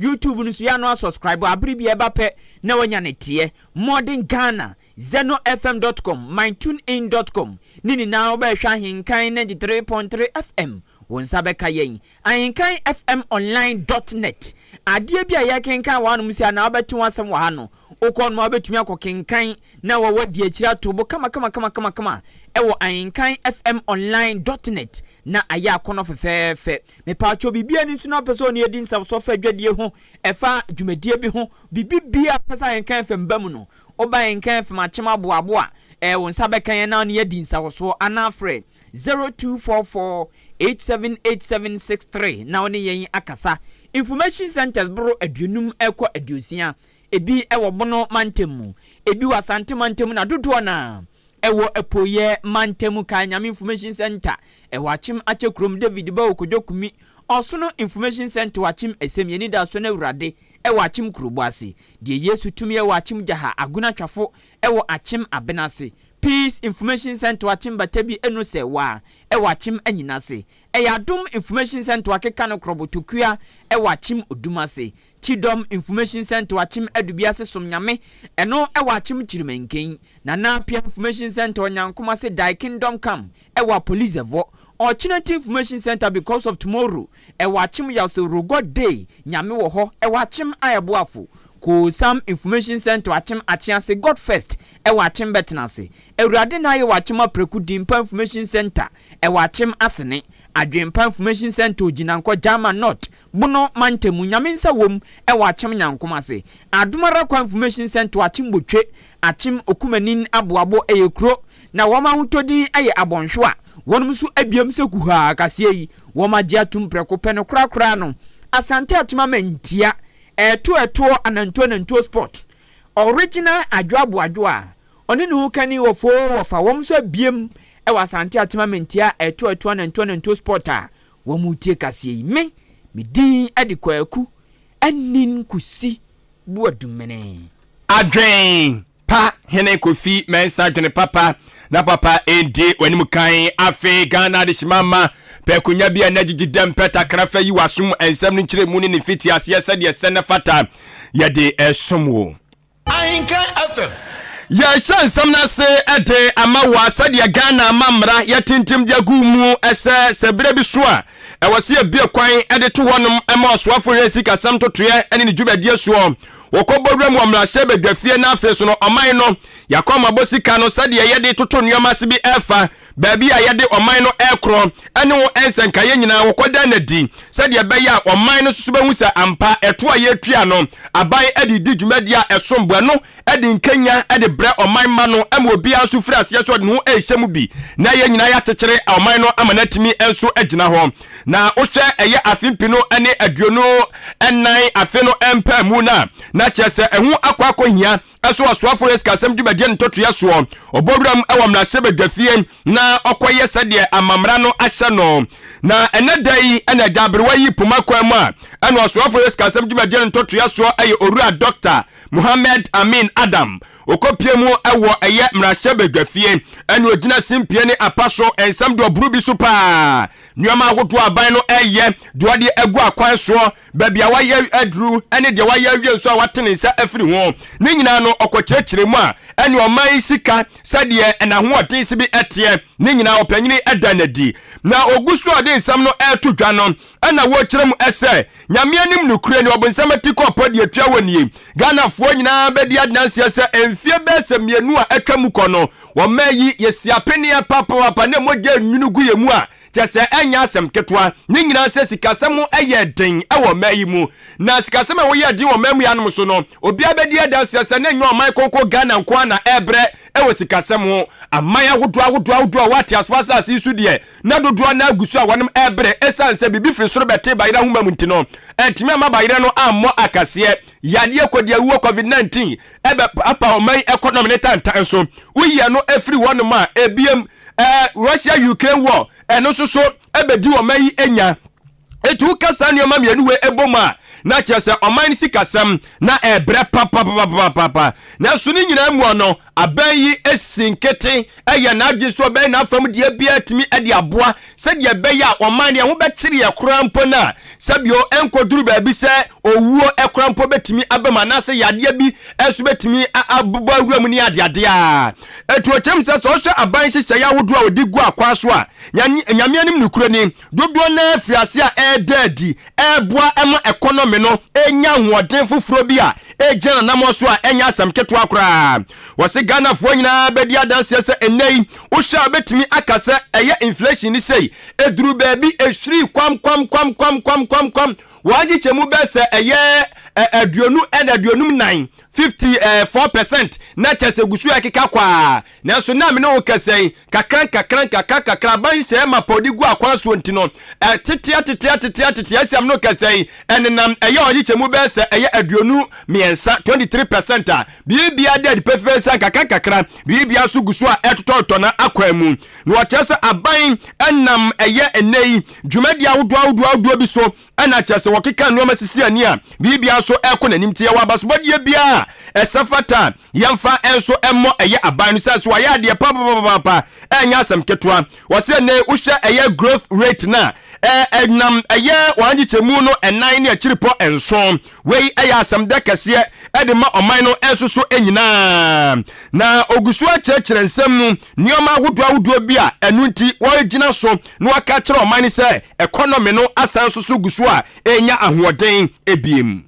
YouTube no nso yɛ ano asubscribe abere bi ɛba pɛ na wanya ne teɛ. Modern Ghana, zenofm.com, mytunein.com ne nyinaa wobɛhwɛ Ahenkan 93.3 FM, wo nsa bɛka yɛn. Ahenkan FM online.net, adeɛ bi a yɛkenkan wɔ hanom si anaa wobɛte ho asɛm wɔ ha no, wokɔ no wobɛtumi akɔ kenkan na wɔwɔ di akyiri ato bo kama kama kama kama kama ɛwɔ Ahenkan FM online.net na ayɛ akɔnɔ fɛfɛɛfɛ. Mepatwo, biribia ni nso na wopɛ sɛ ɔne yɛdi nsɛm fa adwadie ho, ɛfa dwumadie bi ho, biribi bia pɛ sɛ Ahenkan FM ba mu no, woba Ahenkan FM akyem aboaboa wo nsa bɛka yɛn na ɔne yɛdi nsawɔsoɔ anaa frɛ 0244 878763 na ɔne yɛn akasa. Information centers boro 50 ɛkɔ 60, ebi ɛwɔ Bono mantam mu, ebi wɔ Asante mantam, na dodoɔ na ɛwɔ Apuoyɛ mantam. Kan Nyame Information Center ɛwɔ Akyem Akyɛ kurom, David Bawo Kodwo Kumi Ɔsono Information Center wɔ Akyem Ɛsɛm, yɛni da so no Awurade ɛwɔ Akyem Kurobo ase, deɛ Yesu tumi ɛwɔ Akyem Gyaha, Agona Twafo ɛwɔ Akyem Abenase, Peace Information Center wɔ Akyem Batabi, ɛnu sɛ waa ɛwɔ Akyem Anyinase, ɛyɛ Adom Information Center akeka no Korɔbo Tokua ɛwɔ Akyem Odumase, Chidom Information Center wɔ Akyem Adubiase, Som Nyame ɛno ɛwɔ Akyem Kyirimanken, Nana Apia Information Center Ɔnyankomase, Thy Kingdom Come ɛwɔ Apolizɛvɔ, Ɔkyena Information Center, Because of Tomorrow ɛwɔ Akyem Yawsɛ, God Day Nyame wɔ hɔ ɛwɔ Akyem Ayɛboafo, Kosam Information Center Akyem Akyease, God First ɛwɔ Akyem Bɛtenase, Awurade na ayɛ wɔ Akyem Apreku, Dimpa Information Center ɛwɔ Akyem Asene, Adwempa Information Center Ogyinankɔ Jama North Bono mantamu, Nyame nsa wom ɛwɔ Akyem Nyankom ase, Adomara Kwa Information Center Akyem Botwe, Akyem Okumanin Aboabo ɛyɛ kuro na wɔn ahotɔdin ɛyɛ abɔnhwe a wɔn nso abiem sɛ kuhaa kaseɛ yi wɔn agye atum prɛko pɛ no korakora no. Asante Akyem Amantia, ɛɛto ɛtoɔ anantuo anantuo sport original adwo aboadwo a ɔne ne ho kani wɔ foo wɔfa wɔn nso abiem ɛwɔ Asante Akyem Amantia, ɛɛto ɛtoɔ anantuo anantuo sport a wɔn mu tie kaseɛ yi. Me din ɛde Kwaku Ɛni Nkusi Buadumene. Adwen pa hene Kofi Mɛnsa, dwene papa na papa ɛndi w'anim kan. Afei Ghana adehyema ma pɛ akonnwa bi a na gyegye dɛm pɛ takrafa yi w'asom nsɛm no nkyerɛ mu ne ne mfiti aseɛ sɛdeɛ sɛ ne fata yɛde ɛsom wo. Ahenkan FM. Yɛhyɛ nsɛm no ase de ama wo a, sɛdeɛ Ghana ama mmara yɛtintim de agu mu sɛ sɛ berɛ bi so a ɛwɔ sɛ yɛbue kwan de to hɔnom ma ɔsoafo hwɛ sikasɛm totoeɛ ne ne dwumadie soɔ wɔkɔbɔ wuram wɔ mmarahyɛ badwafie, na afei so no ɔman no yɛakɔ amabɔ sika no sɛdeɛ yɛde toto nneɛma ase bi ɛfa baabi a yɛde ɔman no ɛkorɔ ɛne wo nsɛnkaeɛ nyinaa wɔkɔda n'adi sɛdeɛ ɛbɛyɛ a ɔman no soso bɛhu sɛ ampa ɛto a yɛtua no aban de di dwumadi a ɛsom boɛ no de nkenya de brɛ ɔman ma no ma obiara nso firi aseɛ so ɔde ne ho ɛrehyɛ mu bi na yɛn nyinaa yɛakyekyere ɔman no ama no atumi nso agyina hɔ. Na wohwɛ ɛyɛ afe 2024 afe no mpaa mu no a, na kyerɛ sɛ ɛho akɔ akɔhia ɛso ɔsoafo yɛ sikasɛm dwumadie no ntotoeɛ soɔ ɔbɔ wuram ɛwɔ mmarahyɛ na ɔkɔyɛ sɛdeɛ amamra no ahyɛ no. Na ɛnɛ da yi ɛna agya aberewa yi poma kwan mu a ɛna ɔsoafo yɛ sikasɛm dwumadie no ntotoeɛ soɔ ɛyɛ Owura Dr Muhammed Amin Adam okɔpie mu ɛwɔ ɛyɛ mmarahyɛ badwafie, ɛna ogyina simpie ne apa so nsɛm de ɔboro bi so paa nneɛma ahodoɔ aban no ɛyɛ deɛ ɔde agu akwan soɔ, baabi a wayɛ aduru ɛne deɛ wayɛ awie nso a wate ne nsa afiri ho ne nyinaa no, ɔkɔkyerɛkyerɛ mu a ɛne ɔman yi sika sɛdeɛ ɛnahoɔden si bi ɛteɛ ne nyinaa ɔpanyini ɛda n'adi. Na ogu so a ɔde nsɛm no ɛreto dwa no, ɛna wɔrekyerɛ mu ɛsɛ Nyame anim nokure ne ɔbonsam ati kɔ ɔpɔ deɛ tua wɔ nie. Ghanafoɔ nyinaa bɛdi adanseɛ sɛ mfie bɛɛ sɛ 2 a atwa mu kɔ no, wɔma yi yɛsi apeneɛ papapapa na mogya nwunu gu yɛ mu a kyɛ sɛ ɛnyɛ asɛm ketewa. Ne nyinaa sɛ sikasɛm ɛyɛ den ɛwɔ ɔma yi mu, na sikasɛm a wɔyɛ den wɔ ɔma mu yanom so no, obiara bɛdi adanseɛ sɛ ne nyɛ ɔman koko Ghana nko ara na ɛbrɛ ɛwɔ sikasɛm ho. Aman ahodoɔ ahodoɔ ahodoɔ a wɔate aso asase yi so deɛ na dodoɔ na agu so a wɔnom ɛbrɛ, ɛsiane sɛ biribi firi soro bɛte bayerɛ ahoma mu nti no ɛntumi ama bayerɛ no ammɔ akaseɛ. Yadeɛ kɔdi awuo COVID-19 ɛbɛ apa ɔman economy ne tantan so. Woyɛ no afiri hɔnom a, ebiem Russia Ukraine war ɛno nso so ɛbɛdi ɔman yi anya. Enti woka saa nneɛma mmienu wei bom a, na kyerɛ sɛ ɔman no sikasɛm na ɛrebrɛ papapapapapa. Nanso ne nyinaa mu no, aban yi si nkete yɛ n'adwene sɛ ɔbɛyɛ n'afam deɛ biara atumi de aboa sɛdeɛ ɛbɛyɛ a ɔman no ɛho bɛkyere yɛ koraa mpo no a, sɛbio ɛnkɔduru baabi sɛ owuo koraa mpo bɛtumi aba mu anaasɛ yadeɛ bi nso bɛtumi abobɔ awura mu ne adeadeɛ a. Enti ɔkyerɛ mu sɛ sɛ ɔhwɛ aban nhyehyɛeɛ ahodoɔ a ɔde gu akwan so a, Nyame anim nokorɛ ni, Dodoɔ no ara firi ase a ɛreda adi reboa ma ɛkɔnɔme no renya ahoɔden foforɔ bi a ɛregyina n'anammɔn so a ɛnyɛ asɛm ketewa koraa. Wɔse Ghanafoɔ nyinaa bɛdi adanseɛ sɛ ɛnnɛ yi wohwɛ a wobɛtumi aka sɛ ɛyɛ inflation no sei, ɛduru baabi ɛhwirii kwam kwam kwam kwam kwam kwam kwam, wɔn agyekyɛmu bɛyɛ sɛ ɛyɛ 54, 54%, na kyerɛ sɛ ɛgu so ɛkeka kɔ ara. Nanso na me ne wo kasa yi, nkakrankakra, nkakrankakra, aban nhyehyɛeɛ mapa a wɔde gu akwan soɔ nti no, ɛtete atete atete atete, asi a me ne wo kasa yi, ɛnenam, ɛyɛ ɔgyekyɛmu bɛyɛ sɛ ɛyɛ 23, 23%, a biribiara da adi pefee sɛ nkakrankakra, biribiara nso gu so a ɛretotɔtotɔ n'akwan mu. Na wɔkyerɛ sɛ aban nam ɛyɛ ɛnnɛ yi dwumadie ahodoɔ ahodoɔ ahodoɔ bi so na kyerɛ sɛ wɔkeka nneɛma sisi ani a biribiara nso rekɔ n'anim. Nti yɛwɔ abasobɔdeɛ biara a ɛsɛ fata a yɛmfa nso mmɔ ɛyɛ aban no sɛ so wayɛ adeɛ papapapaapa, ɛnyɛ asɛm ketewa. Wɔsɛ ɛnnɛ yi wohwɛ ɛyɛ growth rate no a, ɛnam ɛyɛ wɔn agyekyɛmu no ɛnan ne akyiripɔ nson. Wei ɛyɛ asɛm dɛ kɛseɛ ɛde ma ɔman no nso so nyinaa. Na ɔgu so akyerɛkyerɛ nsɛm mu nneɛma ahodoɔ ahodoɔ bi a ɛno nti wɔregyina so na wɔaka akyerɛ ɔman no sɛ ɛkɔnɔme no asan nso so gu so a ɛrenya ahoɔden ebiem.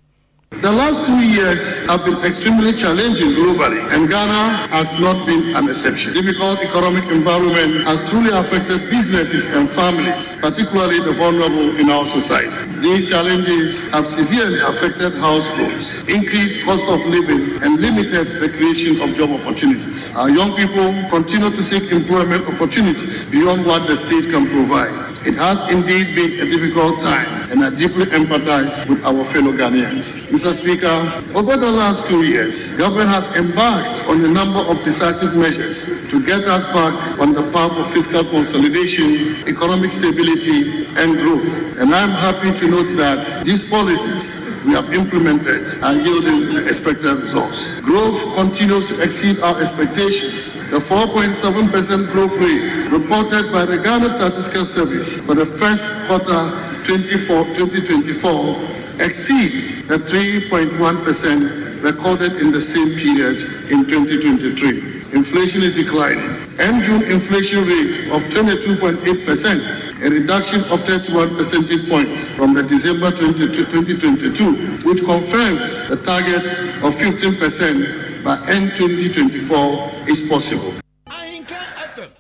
The last 2 years have been extremely challenging globally, and Ghana has not been an exception. Difficult economic environment has truly affected businesses and families, particularly the vulnerable in our society. These challenges have severely affected households, increased cost of living, and limited the creation of job opportunities. Our young people continue to seek employment opportunities beyond what the state can provide. It has indeed been a difficult time, and I deeply empathize with our fellow Ghanaians. Mr. Speaker, over the last 2 years, government has embarked on a number of decisive measures to get us back on the path of fiscal consolidation, economic stability, and growth. And I'm happy to note that these policies we have implemented are yielding the expected results. Growth continues to exceed our expectations. The 4.7% growth rate reported by the Ghana Statistical Service for the first quarter 2024 exceeds the 3.1% recorded in the same period in 2023. Inflation is declining. End June inflation rate of 22.8%, a reduction of 31 percentage points from the December 2022, which confirms the target of 15% by end 2024 is possible.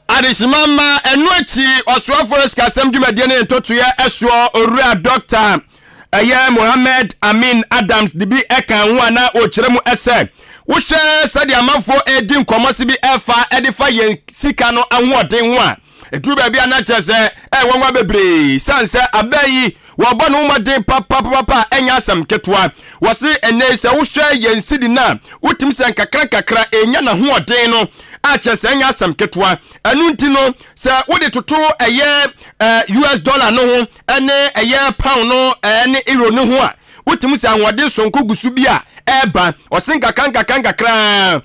Adehyema ma ɛno akyi ɔsoafoɔ sikasɛm dwumadie ne ntotoeɛ ɛsoɔ Owura Dɔkta ɛyɛ Mohammed Amin Adams de bi ɛka ho a na ɔkyerɛ mu ɛsɛ wohwɛ sɛdeɛ amanfoɔ ɛredi nkɔmmɔ se bi ɛfa ɛde fa yɛn sika no ahoɔden ho a ɛduru baabi a na kyerɛ sɛ ɛnwanwa bebree sane sɛ abɛn yi wɔbɔ ne ho mmɔden papapapa a ɛnyɛ asɛm ketewa. Wɔse ɛnnɛ yi sɛ wohwɛ yɛn sidi no a wotumi sɛ nkakra nkakra ɛnya n'ahoɔden no a kyerɛ sɛ ɛnyɛ asɛm ketewa. Ɛno nti no sɛ wode toto ɛyɛ US dollar no ho ɛne ɛyɛ pound no ɛne euro no ho a wotumi sɛ ahoɔden sonko gu so bi a ɛreba. Ɔse nkakra nkakra nkakra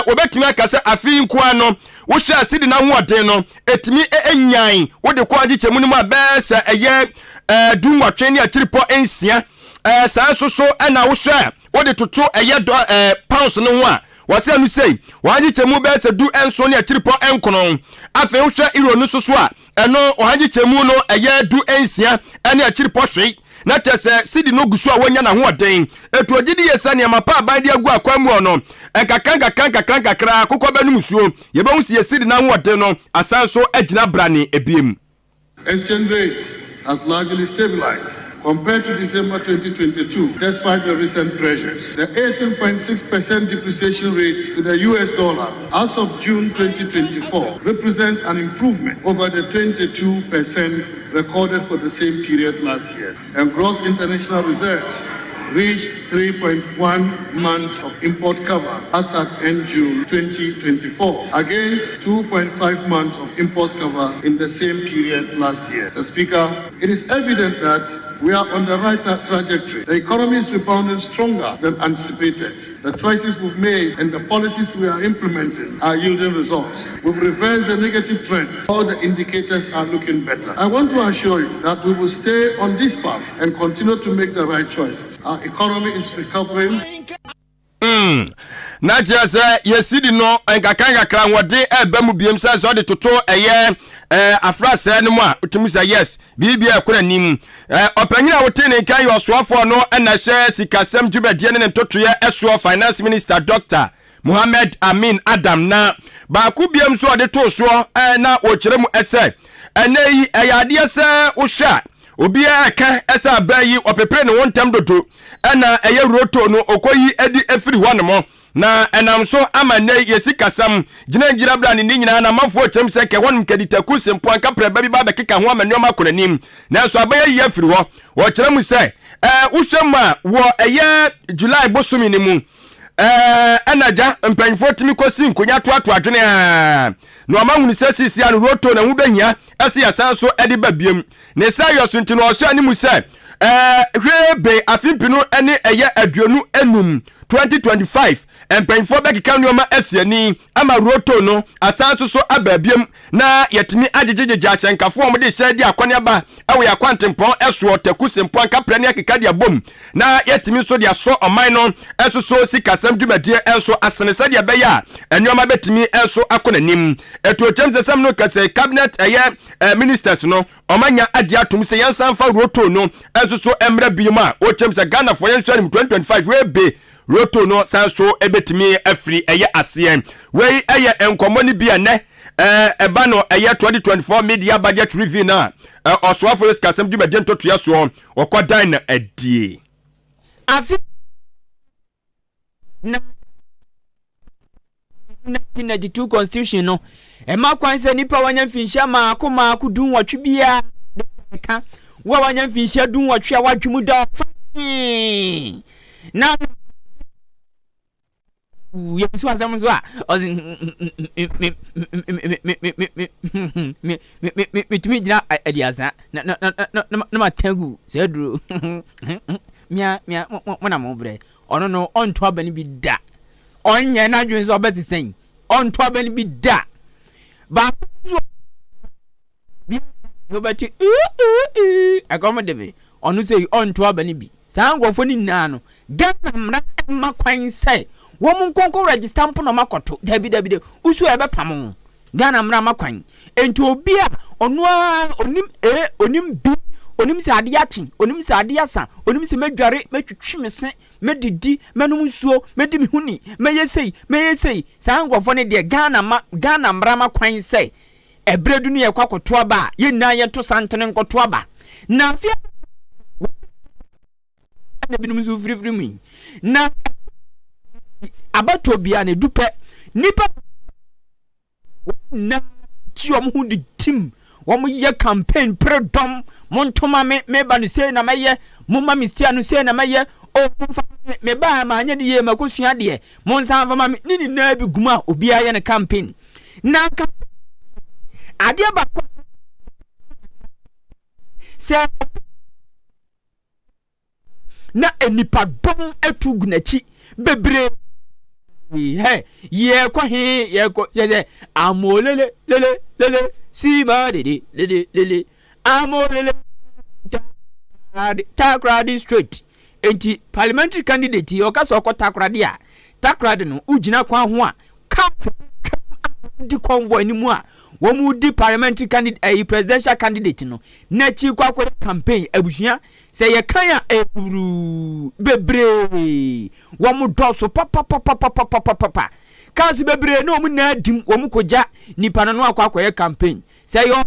wɔbɛtumi aka sɛ afei nkoa no wohwɛ a sidi n'ahoɔden no ɛtumi nyan wode kɔ agyekyɛmu no mu a bɛɛ sɛ ɛyɛ 18.6. Saa nso so ɛna wohwɛ wode toto ɛyɛ dɔ pounds no ho a wɔsɛ no sei wɔn agyekyɛmu bɛyɛ sɛ 17.9. Afei wohwɛ euro no nso so a ɛno wɔn agyekyɛmu no ɛyɛ 16 ne akyiripɔ hwee na kyerɛ sɛ sidi no gu so a wɔnya n'ahoɔden. Etu ogye di yɛ sɛ nneɛma pa aban de agu akwan mu no nkakra nkakra nkakra nkakra akokɔ bɛnum suo yɛbɛhu si yɛ sidi n'ahoɔden no asan so agyina brane ebiem. Exchange rate has largely stabilized compared to December 2022, despite the recent pressures. The 18.6% depreciation rate to the US dollar as of June 2024 represents an improvement over the 22% recorded for the same period last year. And gross international reserves reached 3.1 months of import cover as at end June 2024, against 2.5 months of import cover in the same period last year. Mr. Speaker, it is evident that we are on the right trajectory. The economy is rebounding stronger than anticipated. The choices we've made and the policies we are implementing are yielding results. We've reversed the negative trends. All the indicators are looking better. I want to assure you that we will stay on this path and continue to make the right choices. Our economy is recovering. Mm. Na kyerɛ sɛ yɛsidi no nkakra nkakra ahoɔden ɛreba mu biem sɛ sɛ ɔde toto ɛyɛ ɛɛ afrasɛɛ no mu a wotumi sɛ yes biribi a ɛkɔ n'anim ɛɛ ɔpanyin a wote ne nka yɛ ɔsoafoɔ no ɛna ɛhyɛ sikasɛm dwumadie ne ne ntotoeɛ ɛsoɔ finance minister doctor Mohammed Amin Adam na baako biam nso ɔde too soɔ ɛɛ na wɔkyerɛ mu ɛsɛ ɛnɛ yi ɛyɛ adeɛ sɛ wohwɛ a obiara ɛka ɛsɛ abaa yi ɔpepere ne ho ntɛm dodo ɛna ɛyɛ roto no ɔkɔyi adi afiri hɔ nom na ɛnam so ama nnɛ yi yɛsi kasam gyina gyina bra ne ne nyinaa na amanfoɔ kyɛm sɛ kɛ hɔnom kaditaku sempoa nkaprɛ ba bi ba bɛkeka ho ama nneɛma akɔ n'anim nanso abɛyɛ yi afiri hɔ wɔkyerɛ mu sɛ ɛɛ wohwɛ mu a wɔ ɛyɛ July bosome no mu ɛɛ ɛna gya mpanyinfoɔ tumi kɔsi nkonya toatoa adwene a na ɔma hunu sɛ sisi ano roto na ho bɛhia ɛsɛ yɛsan so ɛde ba biem ne sɛ yɛ so nti na ɔhyɛ anim sɛ ɛɛ hwee be afe mpinu ne ɛyɛ 25, 2025 mpanyinfoɔ bɛkeka nneɛma asi ani ama roto no asan nso so aba abiem na yɛtumi agyegyegyegye ahyɛnkafoɔ a wɔde hyɛn di akɔneaba ɛwɔ yɛn akwantempɔn ɛsoɔ taku sempoa nkaprɛ ne akeka de abom na yɛtumi nso de asɔ ɔman no ɛso so sikasɛm dwumadie ɛnso asene sɛdeɛ ɛbɛyɛ a nneɛma bɛtumi ɛnso akɔ n'anim ɛtuokyɛm sɛ sɛm no kɛsɛ cabinet ɛyɛ ministers no ɔmanya agye atom sɛ yɛnsan fa roto no ɛnso so mmerɛ biom a wɔkyɛm sɛ Ghanafoɔ yɛnhwɛ anim 2025 webe roto no san so ɛbɛtumi afiri ɛyɛ aseɛ. Wei ɛyɛ nkɔmmɔ no bi a nnɛ ɛba no ɛyɛ 2024 mid-year budget review no a ɔsoafoɔ yɛ sikasɛm dwumadie ntotoeɛ soɔ wɔkɔdan no adie. Afe na 1992 constitution no ɛma kwan sɛ nipa wanya mfinhyia maako maako 18 biara ka wo a wanya mfinhyia 18 a wadwe mu da ɔfa na yɛnsu asɛm nso a ɔse metumi gyina 30 na mata gu saa duro mea mea mo na mo brɛ ɔno no ɔnto aba no bi da ɔnyɛ n'adwene sɛ ɔbɛsesa yi ɔnto aba no bi da baako nso bi wobɛte ɛkɔm de me ɔno sɛ ɔnto aba no bi. Saa nkurɔfoɔ no nyinaa no Ghana mmara mma kwan sɛ wɔn nkonko register mpo na wɔn akɔto. Dabi dabi dabi, usu a ɛbɛpam ho. Ghana mmara mma kwan. Nti obi a ɔno ara onim A, onim B, onim sɛ adeɛ akye, onim sɛ adeɛ asa, onim sɛ mɛdware, mɛtwitwi me se, mɛdidi, mɛnom nsuo, mɛdi me ho ni, mɛyɛ sei, mɛyɛ sei. Saa nkurɔfoɔ no deɛ Ghana ma Ghana mmara ma kwan sɛ ɛberɛ du no yɛkɔ akɔto aba a, yɛn nyinaa yɛnto santene nkɔto aba. Na afei ɛna ebinom nso firifiri mu yi. Na abatoɔ biara na edu pɛ, nipa wɔn nyinaa gye wɔn ho de tim, wɔn yɛ campaign pere dɔm, mo ntoma me, meba no sei na mɛyɛ, mo ma me sia no sei na mɛyɛ, o mo nfa me, me ba ma anyɛ ne yie ma kɔ sua deɛ, mo nsa nfa ma me, ne nyinaa bi gum a obiara yɛ ne campaign. Na adeɛ baako sɛ na nnipadɔm atu gu n'akyi bebree hɛ yɛkɔ he yɛkɔ yɛsɛ amolele lele lele sima dede lele lele amolele Takoradi straight. Enti parliamentary candidate yi ɔka sɛ ɔkɔ Takoradi a, Takoradi no wogyina kwan ho a cars twam a di convoy no mu a wɔn di parliamentary candidate ɛyi presidential candidate no n'akyi kɔ akɔyɛ campaign. Abusua sɛ yɛkan a ɛwuruu bebree wɔn dɔso papapapapapapapa cars bebree na wɔn nyinaa dim wɔn kɔgya nipa no no akɔ akɔyɛ campaign sɛ yɛ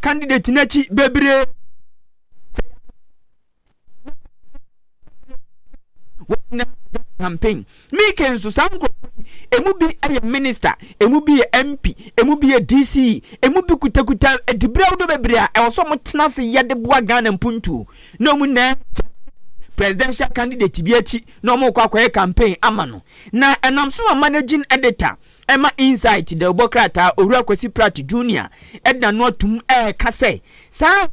candidate n'akyi bebree wɔn campaign mike nso saa nkurɔfoɔ yi. Emu bi yɛ minister, emu bi yɛ MP, emu bi yɛ DCE, emu bi kutakuta diberɛ ahodoɔ bebree a ɛwɔ sɛ wɔtena ase yɛ de boa Ghana mpuntuo. Na wɔn nyinaa gya presidential candidate bi akyi na wɔrekɔ akɔyɛ campaign ama no. Na ɛnam so ma managing editor ɛma Insight dawubɔ krataa Owura Kwasi Pratt Junior de n'ano atum ɛreka sɛ saa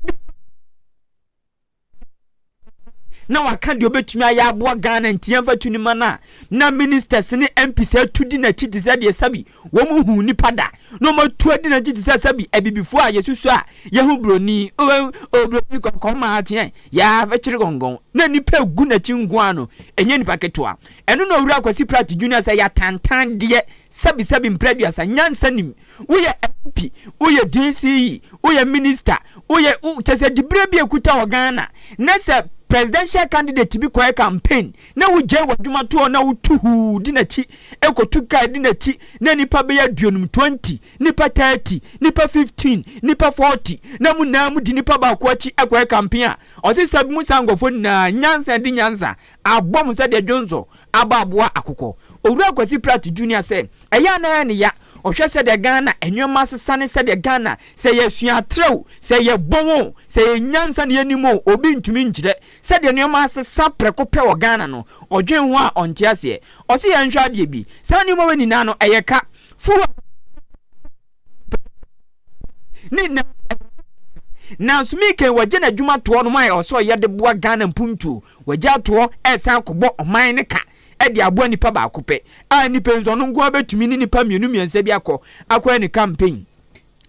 na waka deɛ ɔbɛtumi ayɛ aboa Ghana nti yɛmfa tu ne ma no a na ministers ne MPs atu di n'akyi te sɛ deɛ sɛbi wɔn hu nipa da na wɔn atu adi n'akyi te sɛ sɛbi abibifoɔ a yɛsusu a yɛho buroni oburoni kɔkɔɔ maa kyeɛ yɛafɛkyere gɔngɔn na nipa egu n'akyi nko ano ɛnyɛ nipa ketewa. Ɛno na Owura Kwasi Pratt Junior sɛ yɛatantan deɛ sɛbi sɛbi mprɛ aduasa nyansa nim. Woyɛ MP, woyɛ DCE, woyɛ minister, woyɛ kyɛ sɛ diberɛ bi ekuta wɔ Ghana na sɛ presidential candidate bi kɔyɛ campaign na wogyae w'adwuma toɔ na wotu huu di n'akyi ekotu kaa di n'akyi na nipa bɛyɛ aduonum 20, nipa 30, nipa 15, nipa 40 na mo nyinaa mo di nipa baako akyi ɛkɔyɛ campaign a ɔse sɛ mo saa nkurɔfoɔ nyinaa nyansa di nyansa abɔ mo sɛdeɛ dwonsɔ abɔ aboa akokɔ. Owura Kwasi Pratt Junior sɛ, ɛyɛ a na ɛyɛ ne ya, ɔhwɛ sɛdeɛ Ghana nneɛma asesa ne sɛdeɛ Ghana, sɛ yɛsua atrɛ o, sɛ yɛ bɔn o, sɛ yɛ nyansa na yɛnim o, obi ntumi nkyerɛ. Sɛdeɛ nneɛma asesa prɛko pɛ wɔ Ghana no, ɔdwen ho a ɔnte aseɛ. Ɔse yɛnhwɛ adeɛ bi, saa nneɛma wei nyinaa no ɛyɛ ka. Fuel ne nyinaa nanso Mikel wagye n'adwuma toɔ no ma ɛwɔ sɛ ɔyɛ de boa Ghana mpuntuo. Wagye atoɔ ɛresan akɔbɔ ɔman no ka de aboa nipa baako pɛ a nipa nso ɔno nko ara bɛtumi ne nipa mmienu mmiɛnsa bi akɔ akɔyɛ ne campaign.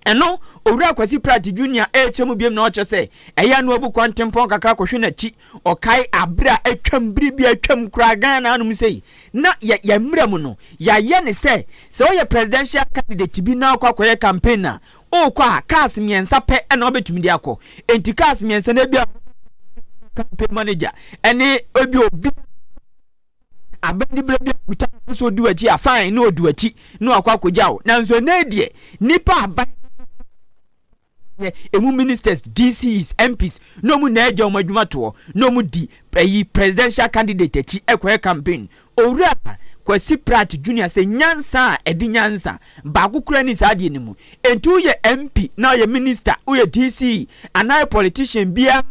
Ɛno Owura Kwasi Pratt Junior ɛrekyerɛ mu biom na ɔkyerɛ sɛ ɛyɛ ano abu kwantempɔn kakra kɔhwɛ n'akyi. Ɔkae abere a atwam bere bi atwam koraa Ghana anom sei na yɛ yɛn mmerɛ mu no yɛayɛ ne sɛ sɛ woyɛ presidential candidate bi na wokɔ akɔyɛ campaign a wokɔ a cars mmiɛnsa pɛ na wobɛtumi de akɔ. Enti cars mmiɛnsa no ebi a campaign manager ɛne ebi obi abɛn berɛ bi akuta nso odi w'akyi a fine na odi w'akyi na wakɔ akɔgya wo. Nanso ɛnɛ deɛ nipa aban yɛ emu ministers, DCs, MPs na ɔmu na agya wɔn adwuma toɔ na ɔmu di ɛyi presidential candidate akyi ɛkɔyɛ campaign. Owura Kwasi Pratt Junior sɛ nyansa a ɛde nyansa baako kura ni saa adeɛ no mu. Enti woyɛ MP na woyɛ minister, woyɛ DC anaa politician biara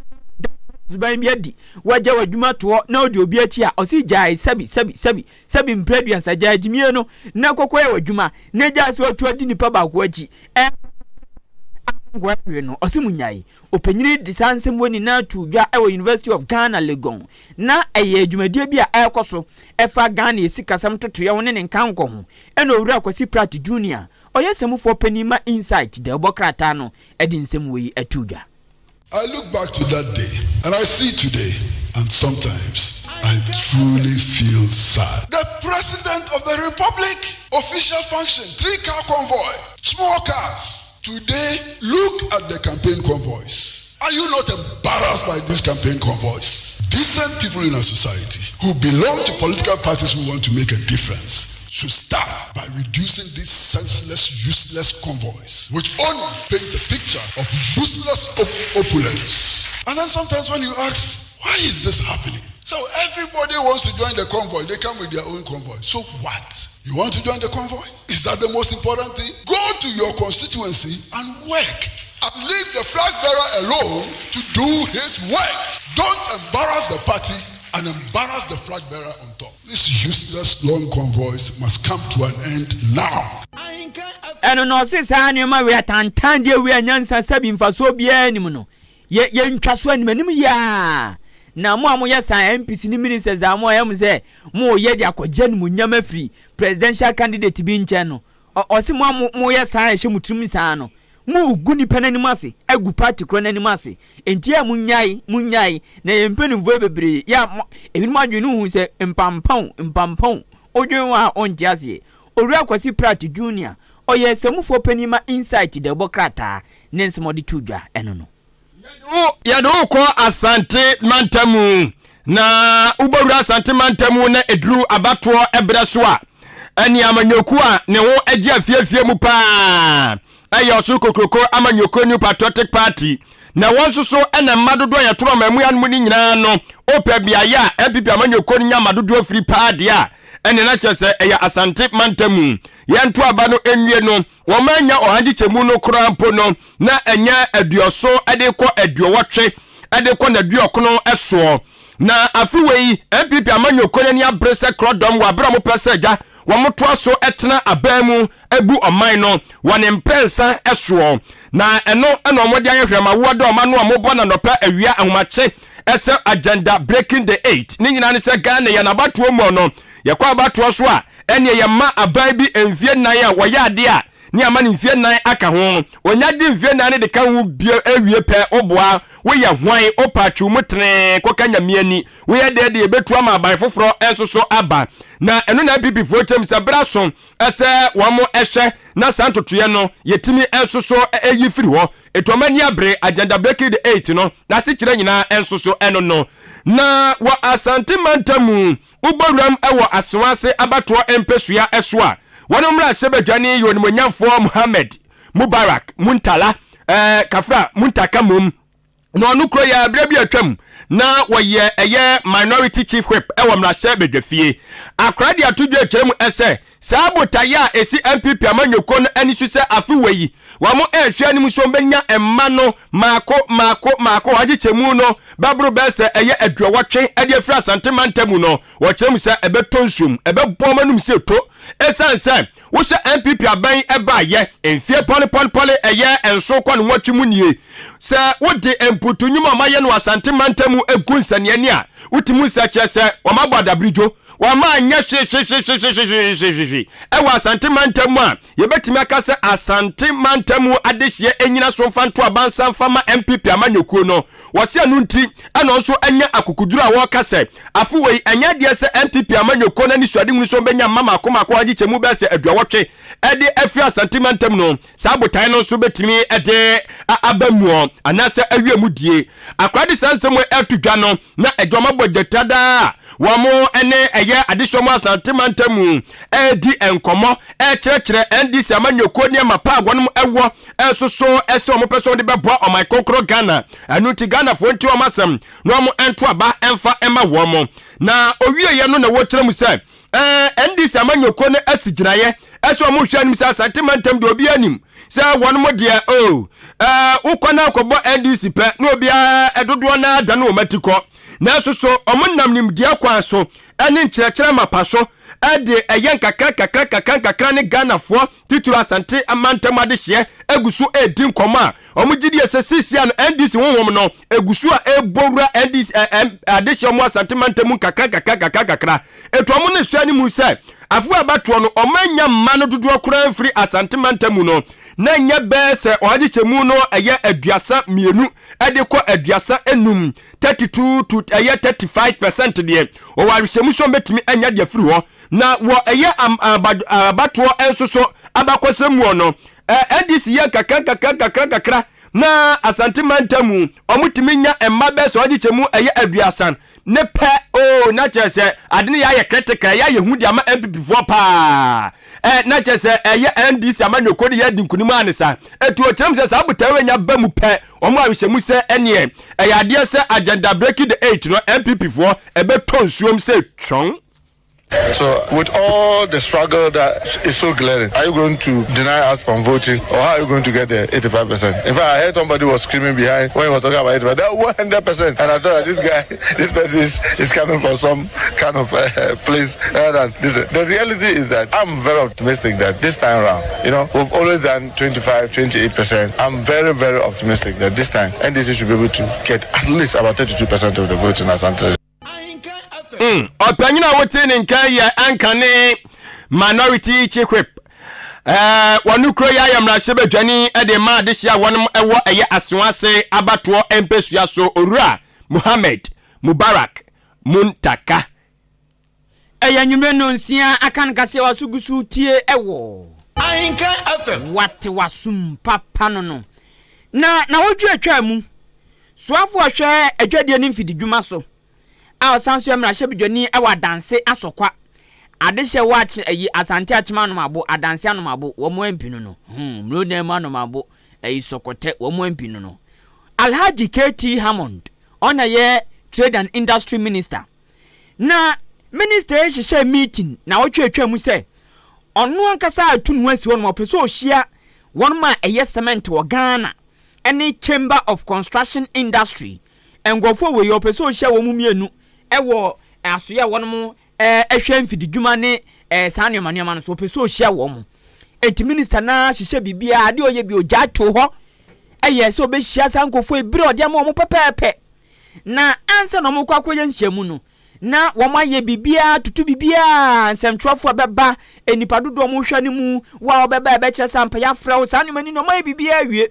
suban bi adi, wagya w'adwuma toɔ na wodi obi akyi a, ɔsi gyae sɛbi sɛbi sɛbi sɛbi mprɛ aduasa gyae gyimie no na kɔkɔyɛ w'adwuma na gyae sɛ watu adi nipa baako akyi ɛ nkoa hwee no ɔse mu nyae. Ɔpanyini de saa nsɛm wɔ nyinaa too dwa wɔ University of Ghana Legon na ɛyɛ dwumadie bi a ɛrekɔ so ɛfa Ghana sikasɛm ntotoeɛ ho ne ne nkankɔ ho ɛna Owura Kwasi Pratt Junior ɔyɛ sɛmufoɔ panin ma Insight dawubɔ krataa no de nsɛm wei too dwa. I look back to that day and I see today, and sometimes I truly feel sad. The President of the Republic, official function, three car convoy, small cars. Today, look at the campaign convoys. Are you not embarrassed by these campaign convoys? Decent people in our society who belong to political parties who want to make a difference should start by reducing these senseless, useless convoys, which only paint a picture of useless op- opulence. And then sometimes when you ask, why is this happening? So everybody wants to join the convoy. They come with their own convoy. So what? You want to join the convoy? Is that the most important thing? Go to your constituency and work. And leave the flag bearer alone to do his work. Don't embarrass the party and embarrass the flag bearer on top. These useless long convoys must come to an end now. Ɛno na ɔse saa nneɛma wei atantan deɛ wei a nyansa sɛbi mfasoɔ biara nim no yɛ yɛntwa so anim anim yia na mo a moyɛ saa MPs ne ministers a mo a yɛ mo sɛ mo yɛ de akɔgye animuonyam afiri presidential candidate bi nkyɛn no ɔse mo a moyɛ saa ɛhyɛ mo tirim saa no mo gu nipa n'anim ase agu party korɔ n'anim ase nti a munyae munyae na yɛn mpanimfoɔ bebree yɛ a ebinom adwene no hu sɛ mpampaw mpampaw odwen ho a ɔnte aseɛ. Owura Kwasi Pratt Junior ɔyɛ sɛmufoɔ panin ma Insight dawubɔ krataa ne nsɛm a ɔde too dwa ɛno no. Yɛde wo kɔ Asante mantam na wobɛwura Asante mantam na ɛduru abatoɔ ɛberɛ so a, ɛne amanyɔkuo a ne ho agye afiefie mu paa ɛyɛ Ɔsoro Kokroko Amanyɔkuo, New Patriotic Party, na wɔn nso so ɛna mma dodoɔ a yɛtoro ɔman mu anom no nyinaa no wopɛ beaeɛ a NPP amanyɔkuo no nya mma dodoɔ firi paa deɛ a. ɛne na kyerɛ sɛ ɛyɛ Asante mantam mu. Yɛnto aba no nwie no, wɔn anya ɔha nkyekyɛmu no koraa mpo no, na ɛnyɛ aduɔso de kɔ aduɔwɔtwe de kɔ n'aduɔkono soɔ. Na afe wei, NPP amanyɔkuo no ani abere sɛ korɔdɔm wɔ abere a wɔpɛ sɛ agya wɔtoa so tena aban mu bu ɔman no wɔ ne mprɛnsa soɔ. Na ɛno na wɔde ayɛ hwɛmawoɔ dɛ ɔma no a wɔbɔ no anɔpa, awia, ahomakye sɛ Agenda Breaking the Eight. Ne nyinaa ne sɛ Ghana yɛn abatoɔ mu no, yɛkɔ abatoɔ so a, ɛneɛ yɛma aban bi mfie nnan a wɔyɛ adeɛ a ne ama no mfie nnan aka ho. Ɔnya de mfie nnan no de ka ho bio awie pɛ, woboa, woyɛ hwan, wopɛ atwew mu tenee kɔka Nyame ani, woyɛ dɛn de yɛbɛtu ama aban foforɔ nso so aba. Na ɛno na NPP foɔ kyerɛ mu sɛ berɛ aso sɛ wɔn hwɛ na saa ntotoeɛ no yɛtumi nso so yi firi hɔ. Ɛtu wɔn ani abere Agenda Breaking the Eight no n'asekyerɛ nyinaa nso so ɛno no. Na wɔ Asante mantam mu, wobɔ wuram wɔ Asewaase abatoɔ mpɛsua so a, wɔn mmarahyɛbadwani yɛ onimuonyamfoɔ Mohammed Mubarak Muntala, eh, Kafra Muntaka mmom. Na ɔno kuro yɛ berɛ bi atwam na wɔyɛ ɛyɛ minority chief whip ɛwɔ mmarahyɛ badwafie. Akora de ato dwa akyerɛ mu ɛsɛ saa botaeɛ a ɛsi NPP amanyɔkuo no ani so sɛ afe wei yi wɔn ɛrehwɛ anim nso wɔbɛnya mma no maako maako maako wɔn akyekyɛmu no bɛboro bɛyɛ sɛ ɛyɛ aduɔwɔtwe ɛde afiri Asante mantam mu no wɔkyerɛ mu sɛ ɛbɛtɔ nsuom ɛbɛbɔ wɔn anum sɛ to ɛsiane sɛ Wohyɛ NPP aban baayɛ mfeɛ pɔlepɔlepɔle ɛyɛ nson kɔ ne nwɔtwe mu nie. Sɛ wode mputu nnwuma a wɔayɛ no wɔ Asante mantam mu gu nsɛnneɛne a, wotumi hu sɛ kyerɛ sɛ wɔabɔ adabridwo. Wɔama anyɛ hwehwehwehwehwehwehwehwe wɔ Asante mantam mu a, yɛbɛtumi aka sɛ Asante mantam mu adehyeɛ nnyina so mfa nto aba nsa mfa ma NPP amanyɔkuo no. Wɔse ɛno nti na ɔnso anya akokoduru a wɔreka sɛ afe wei ɛnyɛ adeɛ sɛ NPP amanyɔkuo no anisoadehunu sɛ wɔbɛnya mma mmaako mmaako a wɔagye kyɛmu bɛyɛ sɛ aduɔwɔtwe de afiri Asante mantam no, saa botaeɛ no nso bɛtumi de aba muɔ anaasɛ awie mu die. Akora de saa nsɛm wei reto dwa no na ɛde wɔn abɔ gyata daa a wɔn ne ɛyɛ adesoa mu Asante mantam mu redi nkɔmmɔ rekyerɛkyerɛ NDC amanyɔkuo nneɛma pa a wɔn wɔ nso so sɛ wɔn pɛ sɛ wɔde bɛboa ɔman kronkron Ghana. Ɛno nti Ghanafoɔ nti wɔn asɛm na wɔn nto aba mfa mma wɔn. Na owieɛ no na wɔkyerɛ mu sɛ ɛɛ NDC amanyɔkuo no asi gyinaeɛ ɛsɛ wɔn hwɛ anim sɛ Asante mantam deɛ obiara nim sɛ wɔn mo deɛ o ɛɛ wokɔ na akɔbɔ NDC pɛ na obiara ɛdodoɔ na adane wɔn ati kɔ. Nanso so wɔn nam nimdeɛ kwan so ɛne nkyerɛkyerɛ mapa so ɛde ɛyɛ nkakra nkakra nkakra nkakra ne Ghanafoɔ titiriw Asante mantam adehyeɛ gu so redi nkɔmmɔ a wɔgye die sɛ seesei a no NDC honhom no egu so a ɛrebɔ wura NDC ɛ ɛ adehyeɛ wɔn Asante mantam mu nkakra nkakra nkakra nkakra. Etu wɔn ne hwɛ anim sɛ afe abatoɔ no wɔn anya mma no dodoɔ koraa mfiri Asante mantam mu no na nyɛ bɛɛ sɛ ɔhakyekyɛmu no ɛyɛ 32 de kɔ 35, 32 to ɛyɛ 35% deɛ wɔwɔ awehyɛmu sɛ wɔbɛtumi anya deɛ afiri hɔ. Na wɔ ɛyɛ abatoɔ nso so abakɔsɛm mu no, NDC yɛ nkakra nkakra nkakra nkakra na Asante mantam mu wɔtumi nya mma bɛyɛ sɛ ɔgye kyɛ mu ɛyɛ 30 ne pɛ oo na kyerɛ sɛ ade no yɛ ayɛ critical ɛyɛ ayɛ hu de ama NPP foɔ paa ɛ na kyerɛ sɛ ɛyɛ NDC amanyɔkuo de yɛ adi nkunim a ne sa etu ɔkyerɛ mu sɛ saa botae wɔ nya ba mu pɛ wɔn awehyɛ mu sɛ ɛneɛ ɛyɛ adeɛ sɛ agenda breaking the eight no NPP foɔ ɛbɛtɔ nsuom sɛ twɔn. So, with all the struggle that is so glaring, are you going to deny us from voting, or how are you going to get the 85%? In fact, I heard somebody was screaming behind when he was talking about 85, that 100%. And I thought that this guy, this person is, is coming from some kind of place. Rather than this. The reality is that I'm very optimistic that this time around, we've always done 25, 28%. I'm very, very optimistic that this time NDC should be able to get at least about 32% of the votes in Asante. Ɔpanyin a wote ne nka yɛ anka ne minority chief whip wɔn kuro yɛ ayɛ mmarahyɛbadwani de ma adehyia a wɔn wɔ ɛyɛ Asoase abatoɔ mpɛsua so, Owura Muhammed Mubarak Muntaka. Ɛyɛ anwummerɛ 6:30 aka no kaseɛ waso gu so tie ɛwɔ Ahenkan FM. Wate wasom papa no na na wɔdwe atwa mu soafo a ɔhwɛ adwadie ne mfididwuma so a ɔsan so yɛ mmarahyɛbadwani wɔ Adanse Asɔkwa adehyɛ wɔ akye ayi Asante Akyem Anomabo Adanse Anomabo wɔn mu MP no Mmuro mu Anomabo ayi Sɔkɔtɛ wɔn mu MP no Alhaji KT Hammond, ɔna yɛ Trade and Industry Minister na Minister yi hyehyɛɛ meeting naawɔtwe a atwa mu sɛ ɔno ankasa atu ne ho asi hɔ nom ɔpɛ sɛ ɔhyia wɔnom a ɛyɛ cement wɔ Ghana ne Chamber of Construction Industry nkurɔfoɔ wei ɔpɛ sɛ ɔhyia wɔn mmienu wɔ asoeɛ a wɔnom hwɛ mfididwuma ne saa nneɛma nneɛma no so ɔpɛ sɛ ɔhyia wɔn. Enti minister no ara hyehyɛ biribiara adeɛ ɔyɛ bi ɔgyae to hɔ ɛyɛ sɛ ɔbɛhyia saa nkurɔfoɔ yi berɛ ɔde ama wɔn pɛpɛɛpɛ. Na ansa na wɔrekɔ akɔyɛ nhyiamu no, na wɔayɛ biribiara, tutu biribiara, nsɛntwerɛfoɔ a bɛba, nnipa dodoɔ a wɔhwɛ no mu, wo a wɔbɛba a ɛbɛkyerɛ sɛ ampa yɛafrɛ wo, saa nneɛma no nyinaa wɔayɛ biribiara awie.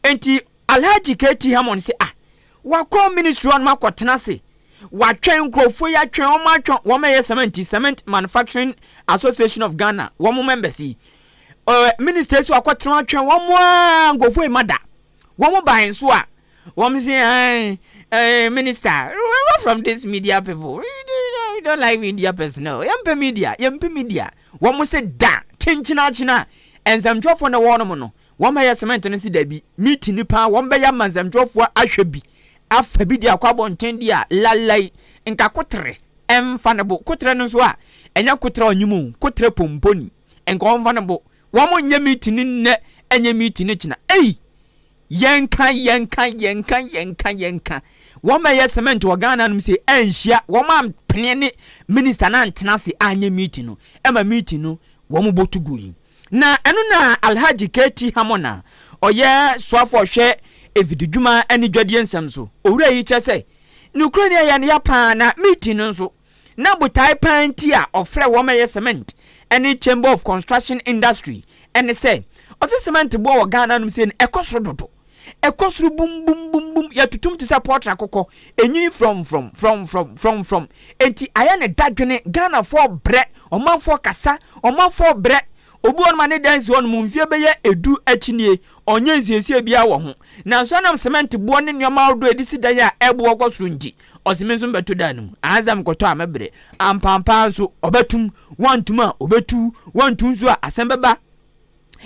Enti Alhaji KT Hammond se ah, wakɔ ministry hɔ nom akɔtena ase, watwɛn nkurɔfoɔ yi atwɛn wɔn atwɛn wɔn ɛyɛ cement Cement Manufacturing Association of Ghana wɔn members yi. Uh, minister so akɔtena atwɛn wɔn a nkurɔfoɔ yi ma da. Wɔn bae nso a, wɔn se ɛɛ ɛɛ minister, what from this media people? We don't like media personnel. Yɛmpɛ media, yɛmpɛ media. Wɔn se da kyenkyenakyena nsɛmtwerɛfoɔ na wɔnom no, wɔn ɛyɛ cement no se dabi, meeting ni paa wɔn bɛyɛ ama nsɛmtwerɛfoɔ ahwɛ bi, afa bi de akɔ abɔnten de a lalai nka kotere ɛmfa ne bo. Kotere no nso a, ɛnyɛ kotere ɔnyim o, kotere pomponi, nka ɔmfa ne bo. Wɔn nyɛ meeting nnɛ, ɛnyɛ meeting kyena. Ei! Yɛnka, yɛnka, yɛnka, yɛnka, yɛnka. Wɔn a ɛyɛ cement wɔ Ghana nom se anhyia, wɔn ampene ne minister no antena ase anyɛ meeting no, ɛma meeting no wɔn bɔ to gui. Na ɛno na Alhaji KT Hammon a ɔyɛ soafo a ɔhwɛ mfididwuma ne dwadie nsɛm so, owura yi kyerɛ sɛ, nokorɛ ni ɛyɛ no ya paa na meeting no nso, Na botae paa nti a ɔfrɛɛ wɔn ɛyɛ Cement ne Chamber of Construction Industry ne sɛ, ɔse cement boɔ wɔ Ghana nom sei no ɛkɔ soro dodo. Ɛkɔ soro bum bum bum bum, yɛtotom te sɛ pɔtre akokɔ, ɛnyini frɔmfrɔm, frɔmfrɔm, frɔmfrɔm. Enti ayɛ ne dadwene, Ghanafoɔ brɛ, ɔmanfoɔ kasa, ɔmanfoɔ brɛ. Obi wɔ hɔnom a ne dan si hɔnom mfeɛ bɛyɛ edu akyi nie, ɔnyɛ nsiesie biara wɔ ho. Nanso ɛnam cement boɔ ne nneɛma ahodoɔ a yɛde si dan a ɛboɔ kɔ soro nti, Ɔse me nso mebɛto dan no mu. Ansa mekɔtɔ a mɛbrɛ. Ampaampa ara nso ɔbɛtom. Wantom a ɔbɛtu. Wantu nso a asɛm bɛba.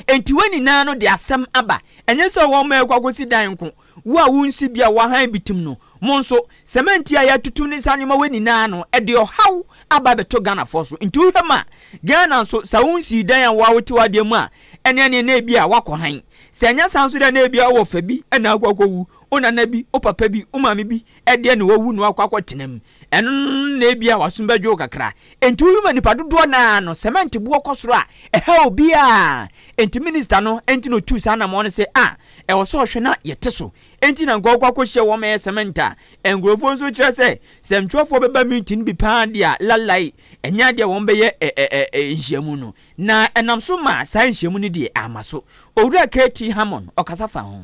Enti wei nyinaa no de asɛm aba. Ɛnyɛ sɛ wɔn a ɛkɔ akɔsi dan nko. Wo a wonsi bi a woahan bi tim no, mo nso, sɛmɛnti a yɛatutu ne saa nneɛma wei nyinaa no, ɛde ɔhaw aba abɛto Ghanafoɔ so. Nti wohwɛ mu a, Ghana nso, sɛ wonsii dan a wo a wote w'adeɛ mu a, ɛneɛ neɛ na ebia woakɔ han. Sɛ ɛnyɛ saa nso deɛ na ebia wowɔ fa bi na akɔ akɔwu, wo nana bi, wo papa bi, wo maame bi deɛ na wawu na wakɔ akɔtena mu. Ɛno no na ebia w'asom bɛdwo wo kakra. Enti wohwɛ ma nnipa dodoɔ no ara no, cement boɔ kɔ soro a, ɛha obiara. Enti minista no nti na ɔtuu saa anammɔn no sɛ, ah, ɛwɔ sɛ ɔhwɛ na yɛte so. Enti na nka ɔkɔ akɔhyia wɔn ɛyɛ cement a, nkurɔfoɔ nso kyerɛ sɛ, sɛ ntwerɛfoɔ bɛba meeting bi paa deɛ a, lalai, ɛnyɛ adeɛ a wɔbɛyɛ ɛ ɛ ɛ nhyiamu no. Na ɛnam so maa saa nhyiamu no deɛ amma so. Owura KT Hammond, ɔkasa faa ho.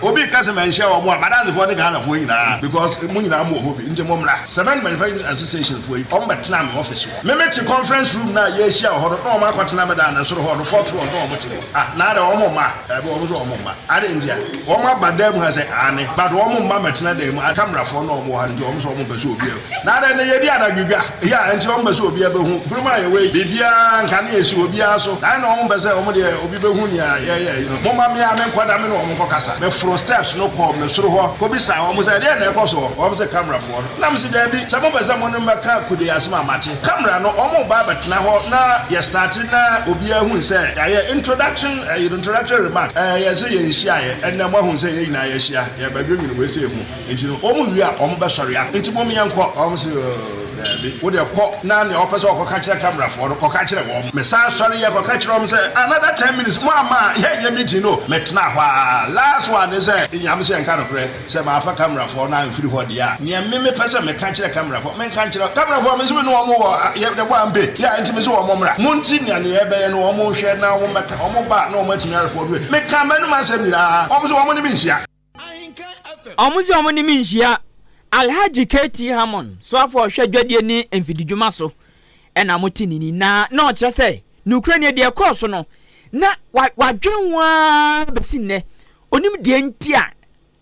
Obi reka sɛ manhyia wɔn a, m'adansefoɔ ne Ghanafoɔ nyinaa because mo nyinaa mowɔ hɔ bi nti mommra. Cement Manufacturing Association foɔ yi, wɔn bɛtenaa me office hɔ. Me mete conference room no a yɛrehyia wɔ hɔ no na wɔn akɔtena me dan no soro hɔ no, fourth floor no na wɔn te hɔ. Ah, na adɛn wɔn mma? Daabi, wɔn nso wɔn mma. Adɛn ntia? Wɔn aba dan mu ha sɛ aane, but wɔn mma mmɛtena dan mu. Camera foɔ na wɔn wɔ ha no nti wɔn nso wɔn mpɛ sɛ obiara. Na adɛn nnɛ yɛdi anadwo dwa? Yeah, nti wɔn mpɛ sɛ obiara bɛhu. Kurom a yɛwɔ yi, biribiara nkanea si obiara so. Na adɛn na wɔn mpɛ sɛ wɔn deɛ obi bɛhu nea yɛyɛ yi no? Momma me ara menkɔ na me ne wɔn nkɔkasa. Meforo steps no kɔɔ me soro hɔ kɔbisaa wɔn sɛ, Ɛdeɛn na ɛrekɔ soɔ? Wɔn se, Camera foɔ no. Na mese, Daabi, sɛ mopɛ sɛ mo ne me bɛka Kudei asɛm a, mate. Camera no, wɔreba abɛtena hɔ na yɛ starte na obiara hu sɛ yɛayɛ introduction, ɛyi no, introductory remarks. Ɛɛ, yɛse yɛnhyiaeɛ. Ɛnnɛ moahu sɛ yɛn nyinaa yɛahyia, yɛrebɛdwennwene wei sei ho. Nti no, wɔn wie a, wɔn bɛsɔre a. Nti mom yɛnkɔ. Wɔn se, Oh, daabi. Wo deɛ kɔ na nea wopɛ sɛ wɔkɔka kyerɛ camerafoɔ no, kɔka kyerɛ wɔn. Mesan sɔreeɛ kɔka kyerɛɛ wɔn sɛ, Another 10 minutes, mo amma a, yɛnyɛ meeting no. Metenaa hɔ ara. Last one ne sɛ, Nyame sɛ yɛnka nokorɛ, sɛ mamfa camerafoɔ no amfiri hɔ deɛ a, nea me mepɛ sɛ meka kyerɛ camerafoɔ, menka nkyerɛ camerafoɔ. Mese me ne wɔn wɔ, yɛbɔ ampe, yeah, nti mese wɔn mmra. Monti nea nea yɛbɛyɛ no, wɔn nhwɛ na wɔn mmɛka. Wɔn ba a, na wɔn atumi arepɔɔdo. Mekaa m'anom asɛm nyinaa. Wɔn nso wɔn ne me nhyia. Wɔn se wɔn ne me nhyia. Alhaji KT Hammon, soafoɔ a ɔhwɛ dwadie ne mfididwuma so na mote ne ni, na na ɔkyerɛ sɛ nokorɛ nie, deɛ ɛkɔɔ so no, na wadwene ho ara bɛsi nnɛ, ɔnim deɛ nti a,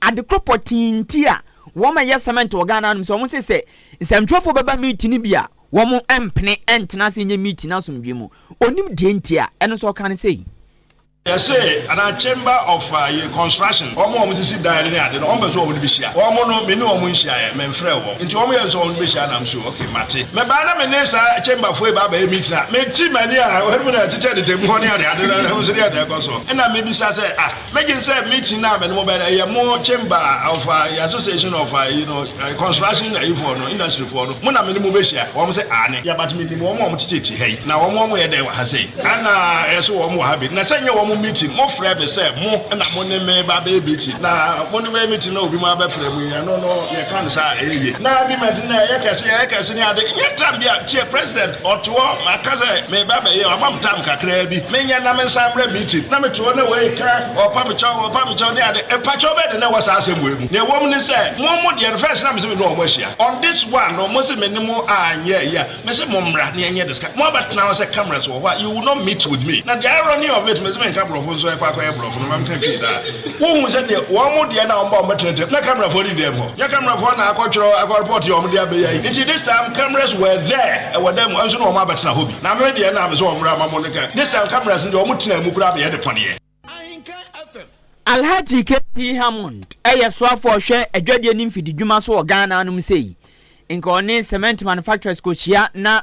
ade korɔ pɔtee nti a wɔn a ɛyɛ cement wɔ Ghana hanom sɛ wɔn se sɛ nsɛmtwerɛfoɔ bɛba meeting bi a, wɔn mpene ntena ase nyɛ meeting asomdwoeɛ mu. Ɔnim deɛ nti a, ɛno nso ɔka no sei. Yɛse anaa chamber of yɛ construction wɔn a wɔn sisi dan ne ade no wɔn pɛ sɛ wɔn ne bi hyia wɔn no me ne wɔn nhyiaeɛ me nfrɛ wɔn nti wɔn yɛ sɛ wɔn ne bɛhyia nam so ok mate me baa na me ne saa chamber foɔ yi ba abɛyɛ meeting a me ti m'ani a wɔn mu na ɛkyekyɛ deda mu hɔ ne ade ade na ɛho nso ne ɛde ɛkɔ so ɛna me bisa sɛ ah me gye sɛ meeting na me ne mo bɛyɛ ɛyɛ mo chamber of yɛ association of yi no construction ayi foɔ no industry foɔ no mo na me ne mo bɛhyia wɔn sɛ aane yɛ but me nim wɔn a wɔn tete ha yi na wɔn wɔn yɛ dɛn wɔ ha sei. Ana ɛyɛ sɛ wɔn wɔ ha bi? Na sɛ nyɛ wɔn meeting, mo frɛ me sɛ mo na mo ne me ba bɛyɛ meeting, na mo ne bɛyɛ meeting na obi mo abɛfrɛ mo yi, ɛno no yɛ ka no saa ɛyɛ yie. Na argument no ɛyɛ kɛse, ɛyɛ kɛse ne ade, nyɛ time bi a, tie president, ɔte hɔ, maka sɛ me ba bɛyɛ, wama me time kakraa bi, menyɛ na me nsan mbrɛ meeting, na me te hɔ na wei ka, ɔpa me kyɛw, ɔpa me kyɛw ne ade, mpakyɛw bɛyɛ dɛn na ɛwɔ saa asɛm wei mu? Nea ɛwɔ mu ne sɛ, mo mo deɛ no first na me se me ne wɔn ahyia, on this one no, mo se me ne mo anyɛ ayi a, Mese mo mmra na yɛnyɛ discuss. Mo abɛtena hɔ sɛ cameras wɔ hɔ a, you will not meet with me. Na the irony of it, mese menka borɔfo nso ɛkɔ akɔyɛ borɔfo no, ma menka Twi daa. Wohu sɛ deɛ wɔn mo deɛ na wɔn ba wɔn bɛtenatena mu, na camerafoɔ no nni dɛm hɔ. Nyɛ camerafoɔ na akɔtwerɛ akɔ report deɛ wɔn de abɛyɛ yi. Nti this time cameras were there, ɛwɔ dan mu, nso na wɔn abɛtena hɔ bi. Na me deɛ na mese wɔn mmra ma mo ne ka. This time cameras no deɛ wɔn tenaa mu koraa bɛyɛ de pɔneɛ. Alhaji KP Hammond yɛ soafoɔ a ɔhwɛ adwadie ne mfididwuma so wɔ Ghana anom sei. Nka ɔne cement manufacturers kɔhyia na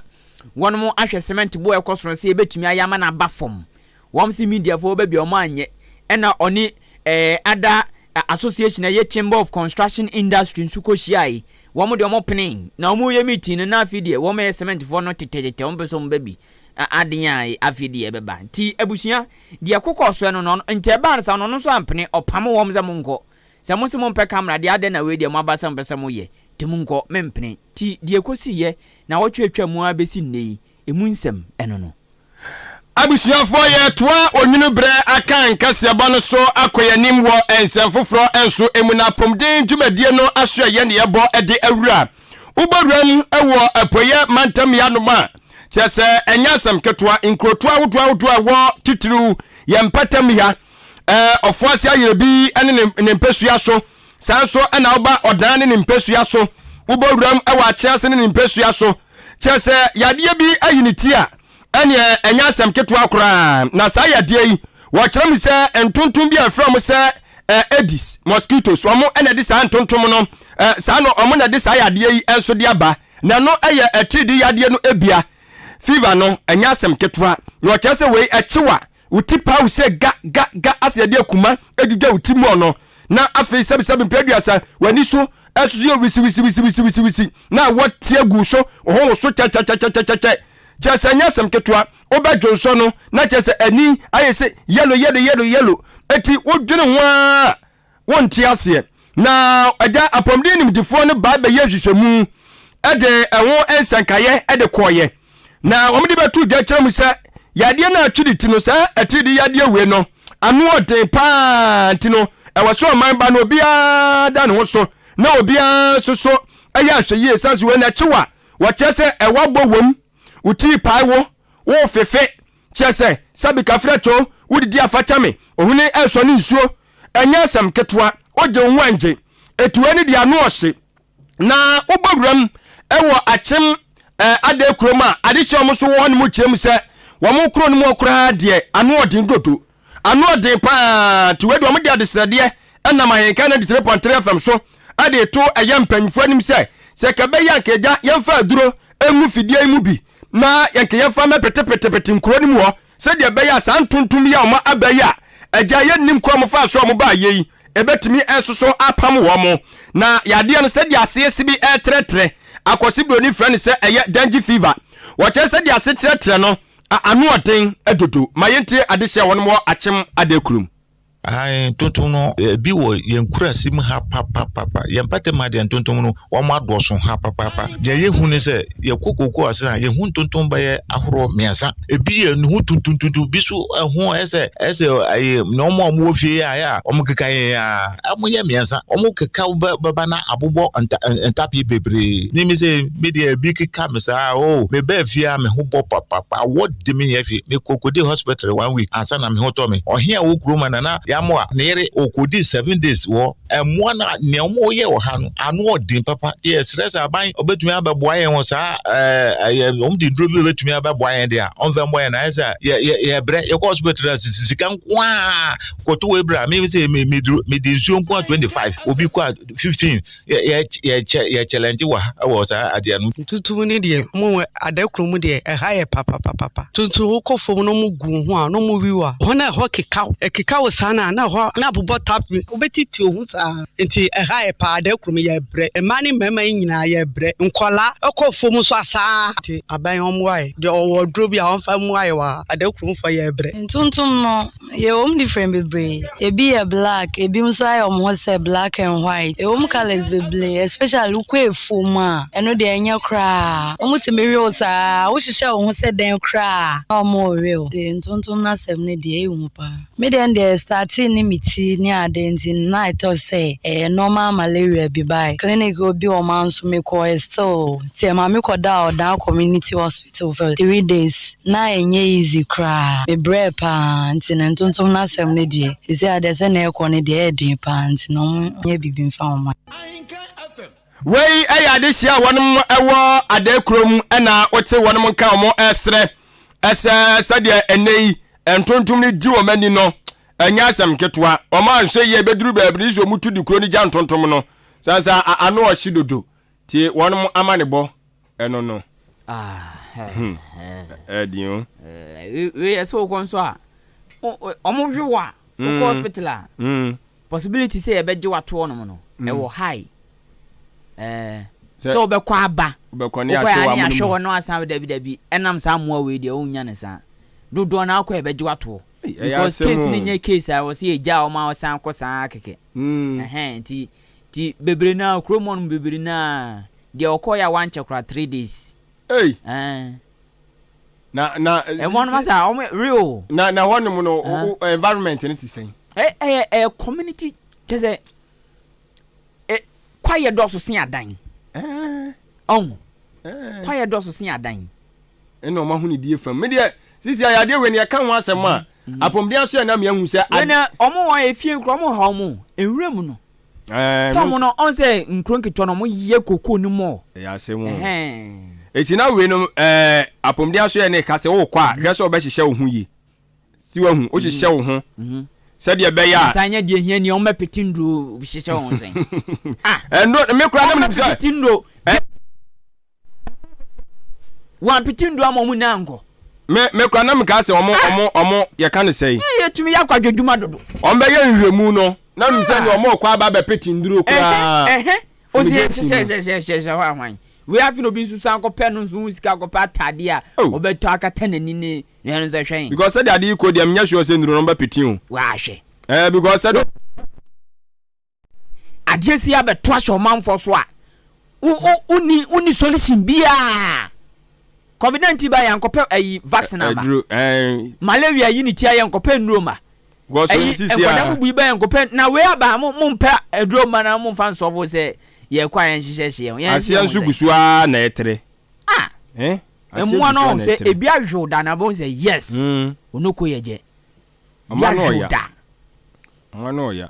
wɔnom ahwɛ cement boɔ a ɛkɔ soro sɛ yɛbɛtumi ayɛ ama no aba fam. Wɔn se mediafoɔ bɛba bi a wɔn anyɛ. Ɛna ɔne eh, ada association ɛyɛ Chamber of Construction Industry nso kɔhyiae. Wɔn deɛ wɔn penee na wɔn yɛ meeting no na afei deɛ wɔn yɛ cementfoɔ no tetɛtetɛ wɔn pɛ sɛ wɔn ba bi. Aden a afei deɛ ɛbɛba. Nti abusua, deɛ ɛkokɔɔ soɛ no, no nti ɛbaa no saa no, ɔno nso ampene, ɔpamo wɔn sɛ monkɔ. Sɛ mose mompɛ camera deɛ adɛn na wei deɛ moaba sɛ mopɛ sɛ moyɛ, nti monkɔ, mempene. Nti deɛ ɛkɔsiiɛ, naawɔtwe atwa mu ara bɛsi nnɛ yi, ɛmu nsɛm ɛno no. Abusuafoɔ yɛretoa onwunu berɛ akan nkaseɛbɔ no so akɔ yɛn anim wɔ nsɛm foforɔ nso mu na apomden dwumadie no asoɛyɛ ne yɛbɔ de awura Wobɔ wuram wɔ apueeɛ mantam yanom a, kyerɛ sɛ ɛnyɛ asɛm ketewa. Nkurotoɔ ahodoɔ ahodoɔ a ɛwɔ titiriw yɛn mpɔtam ha, Ɔfoase Ayerɛbi ne ne mpasua so, saa nso na woba Ɔdan ne ne mpasua so, wobɔ wuram wɔ Akyease ne ne mpasua so. Kyerɛ sɛ yadeɛ bi ayi ne ti a, ɛneɛ ɛnyɛ asɛm ketewa koraa. Na saa yadeɛ yi, wɔkyerɛ mu sɛ ntontom bi a ɛfrɛ wɔn sɛ Aedes mosquitoes, wɔn na ɛde saa ntontom no, saa no wɔn na ɛde saa yadeɛ yi nso de aba. Na ɛno yɛ atiridii yadeɛ no ebia. Fever no, ɛnyɛ asɛm ketewa. Na wɔkyerɛ sɛ wei ɛkyew a, wo ti paw sɛ ga ga ga asɛ yɛde akuma adwidwa wo ti mu ɔno. Na afei sɛbisɛbi mpɛ aduasa, w'ani so ɛsoso yɛ wisiwisiwisiwisiwisi na awɔ te agu so, wo ho woso kyɛkyɛkyɛkyɛkyɛ. Kyerɛ sɛ ɛnyɛ asɛm ketewa, wobɛdwonsɔ no na kyerɛ sɛ ani ayɛ sɛ yellow yellow yellow yellow. Eti wodwene ho ara wonte aseɛ. Na agya apɔmuden nimdefoɔ no baa bɛyɛ nhwehwɛmu de ɛho nsɛnkaeɛ de kɔɔeɛ. Na wɔde bɛto dwa kyerɛ mu sɛ yadeɛ no a atwi ne ti no, saa atiridii yadeɛ wei no, ano ɔden paa nti no, ɛwɔ sɛ ɔman ba no obiara da ne ho so na obiara nso so ɛyɛ ahwɛyie sane sɛ wei no ɛkyew a Wɔkyerɛ sɛ ɛwɔ bɔ wom, wo ti pae wo, wo fefe, kyerɛ sɛ, sɛbi kafrɛto, wodidi afakyɛ me, ohene ɛresɔ ne nsuo, ɛnyɛ asɛm ketewa, wogye wo ho ɛngye, etuo ne deɛ ano ɔhye, na wobɔ wuram ɛwɔ akyem ɛɛ adɛ kurom a adehyeɛ wɔn so wɔ hɔ no mu kyerɛ mu sɛ wɔn kuro no mu koraa deɛ ano ɔden dodo. Ano ɔden paa nti wei deɛ wɔde adesrɛdeɛ nam Ahenka 93.3 FM so de reto ɛyɛ mpanyinfoɔ anim sɛ sɛ nka ɛbɛyɛ anka agya yɛmfa aduro ngu fidie yi mu bi na yɛnka yɛmfa mɛpetepetepete nkuro no mu hɔ sɛdeɛ ɛbɛyɛ a saa ntontom yi a wɔn aba yi a agya yɛnnim kwan wɔn faa so a wɔn baa yɛ yi ɛbɛtumi nso so apam wɔn na yadeɛ no sɛdeɛ aseɛ si bi ɛretrɛtrɛ akɔsi buroni frɛ no sɛ ɛyɛ dengue fever wɔkyerɛ sɛdeɛ ase trɛtrɛ no A ano ɔden dodo. Ma yɛntie adehye a wɔnom wɔ Akyem Adekurum. Ae, ntontom no, ebi wɔ yɛn nkurase mu ha papapapa. Yɛn mpɔtam ha deɛ ntontom no, wɔn adɔɔso ha papaapa. Deɛ yɛhu ne sɛ, yɛkɔ kookoo ase a, yɛhu ntontom bɛyɛ ahoroɔ mmiɛnsa. Ebi yɛ ne ho tuntuntuntum, ebi nso ɛho ayɛ sɛ ayɛ sɛ ayi nneɛma a wɔwɔ fie a ayɛ a wɔkeka yɛn a, wɔyɛ mmiɛnsa. Wɔkeka bɛba na abobɔ nta ntape bebree. Me me sɛ me deɛ ebi keka me saa oh me baa fie a me ho bɔ papapa awɔ de me nyɛ hwee. Me kɔ kɔdi hospital one week ansa na me ho tɔ me. Ɔhe a ɔwɔ kurom ha Nana Yamoah ne yere ɔkɔdi 7 days wɔ. Mmoa no nea wɔyɛ wɔ ha no ano ɔden papa. Nti yɛsrɛ sɛ aban ɔbɛtumi abɛboa yɛn wɔ saa ɛɛ wɔn de nnuro bi bɛtumi abɛboa yɛn deɛ a ɔmfɛ mmoa yɛn na ayɛ sɛ yɛ yɛ yɛbrɛ yɛkɔ hospital a sika nko ara kɔto wei bra me sɛ me me duro me de nsuo nko a 25 obi kɔ a 15 yɛ yɛ yɛ kyɛ yɛ challenge wɔ ha wɔ saa adeɛ no. Ntutum no deɛ mo ada kuro mu deɛ ɛha yɛ papapapapa. Tuntum wokɔ fam na ɔmo gu wo ho a na ɔmo wi wo a hɔ na ɛhɔ keka wo ɛkeka wo saa na na ɛhɔ na abobɔ tap wobɛtiti wo ho saa nti ɛha yɛ paa ada kuro mu yɛ brɛ mmaa ne mmarima yi nyinaa yɛ brɛ nkɔla ɛkɔ fam nso a saa nti aban ɔmmoa yɛ deɛ ɔwɔ aduro bi a ɔmfa mmoa yɛ wɔ ha ada kuro mu foɔ yɛ brɛ. Ntontom no Yɛwɔ mu different bebree. Ebi yɛ black, ebi nso ayɛ wɔn ho sɛ black and white. Ɛwɔ mu colours bebree especially wokɔ afuom a, ɛno deɛ ɛnyɛ koraa. Wɔtumi we wo saa, wohyehyɛ wo ho sɛ dɛn koraa a na wɔrewe wo. Nti ntontom no asɛm no deɛ ɛyɛ hu paa. Me deɛ deɛ ɛstartee ne me ti ne ade nti na I thought sɛ ɛyɛ normal malaria bi but clinic obi wɔ hɔ nso mekɔɔɛ still nti ɛma mekɔdaa Ɔdaa community hospital. So for 3 days na ɛnyɛ easy koraa, mebrɛɛ paa nti no ntontom no asɛm no deɛ seesei adeɛ sɛnea ɛrekɔ no deɛ ɛyɛ den paa nti no ɔmo nyɛ biribi mfa ho ma. Wei yɛ adehyeɛ a wɔnom wɔ Adɛɛ kurom na wote wɔnom nka wɔn ɛresrɛ sɛ sɛdeɛ ɛnɛ yi ntontom no di wɔn ani no ɛnyɛ asɛm ketewa. Wɔn anhwɛ yie bɛduru baabi no sɛ wɔn tu di kuro no gya ntontom no sane sɛ ano ɔhye dodo Tie wɔnom amanebɔ ɛno no. Hmm, ɛɛden o. Wei yɛ sɛ wokɔ nso a, wɔn hwe wo a, wokɔ hospital a, possibility sɛ yɛbɛgye wato hɔnom no, ɛwɔ high. Sɛ wobɛkɔ aba, wobɛkɔ ne ahwɛ hɔ na wasan dabi dabi, ɛnam saa mmoa wei deɛ wonnya ne saa. Dodoɔ no akɔ yɛbɛgye watoɔ. Because case no nyɛ case a ɛwɔ sɛ yɛgyaa wɔn a wɔsan kɔ saa kɛkɛ. Ɛhɛn, nti Nti bebree naa kurom hɔ nom bebree naa deɛ ɔkɔɔ yɛ a wankyɛ koraa 3 days. Ei. Ɛɛ. Na Ɛmɔ nom asa ɔmo real. Na hɔ nom no o environment no te sɛn? Ɛ ɛyɛ ɛyɛ community kyɛ sɛ ɛ kwaeɛ dɔɔso sen adan. Ɛɛ. Ɔho. Kwaeɛ dɔɔso sen adan. Ɛna ɔmo ahonidie fam. Me deɛ sisi a yadeɛ wei no yɛka ho asɛm a apɔmuden aso yɛ na me ahu sɛ. Wei na ɔmo wɔ efie nkura ɔmo ha ɔmo nwura mu no. Ɛɛ Sɛ ɔmo no ɔn sɛ nkuro nketewa no ɔmo yɛ koko no mɔ. Ɛyɛ asɛm o. Eti na wei no ɛɛ apɔmuden aso yɛ ne ka sɛ wokɔ a hwɛ sɛ ɔbɛhyehyɛ wo ho yie. Si wahu wohyehyɛ wo ho sɛdeɛ ɛbɛyɛ a. San nyɛ deɛ hia ni ɔmo bɛpete nduro hyehyɛ wɔn sɛn. Ah. Ɛnduro me kura na mo nim sɛ. Ɔmo bɛpete nduro. Wɔampete nnuro ama wɔn nyinaa nkɔ. Me me kura na meka sɛ ɔmo ɔmo ɔmo yɛka ne sɛn. Yɛ yɛtumi yɛ akwadwo adwuma dodo. Ɔmo bɛyɛ nhwehwɛmu no na nim sɛ nea ɔmo kɔ aba abɛpete nnuro koraa. Ɛhɛ ɛhɛ osi yɛ hyehyɛ hyehyɛ hyehyɛ hɔ ahwan. Wei afi na obi nso san kɔpɛ no nso ho sika kɔpɛ ataadeɛ a ɔbɛtɔ akata n'ani ne ne no nso hwɛn. Because sɛdeɛ ade yi kɔ deɛ menyɛ sure sɛ nnuro no ɔmo bɛpete o. Wahwɛ. Ɛɛ because sɛdeɛ. Adeɛ si abɛto ahyɛ ɔmanfoɔ so a, wonni wonni solution biara. Covid 19 ba yɛn nkɔpɛ ayi vaccine ama. Malaria yi ne ti ayɛ nkɔpɛ nnuro ma. Ayi nkɔda mu bu yi ba yɛn nkɔpɛ na wei aba mo mo mpɛ aduro ma na mo nfa nsɔfo sɛ yɛ kɔ a yɛn hyehyɛ hyeɛ. Yɛn Aseɛ nso gu so ara na ɛtere. Ah. Eh? Mmoa no sɛ ebi ahwehwɛ da na bɔn sɛ yes. Onoko yɛ gyɛ. Ɔma no ɔya. Da. Ɔma no ɔya.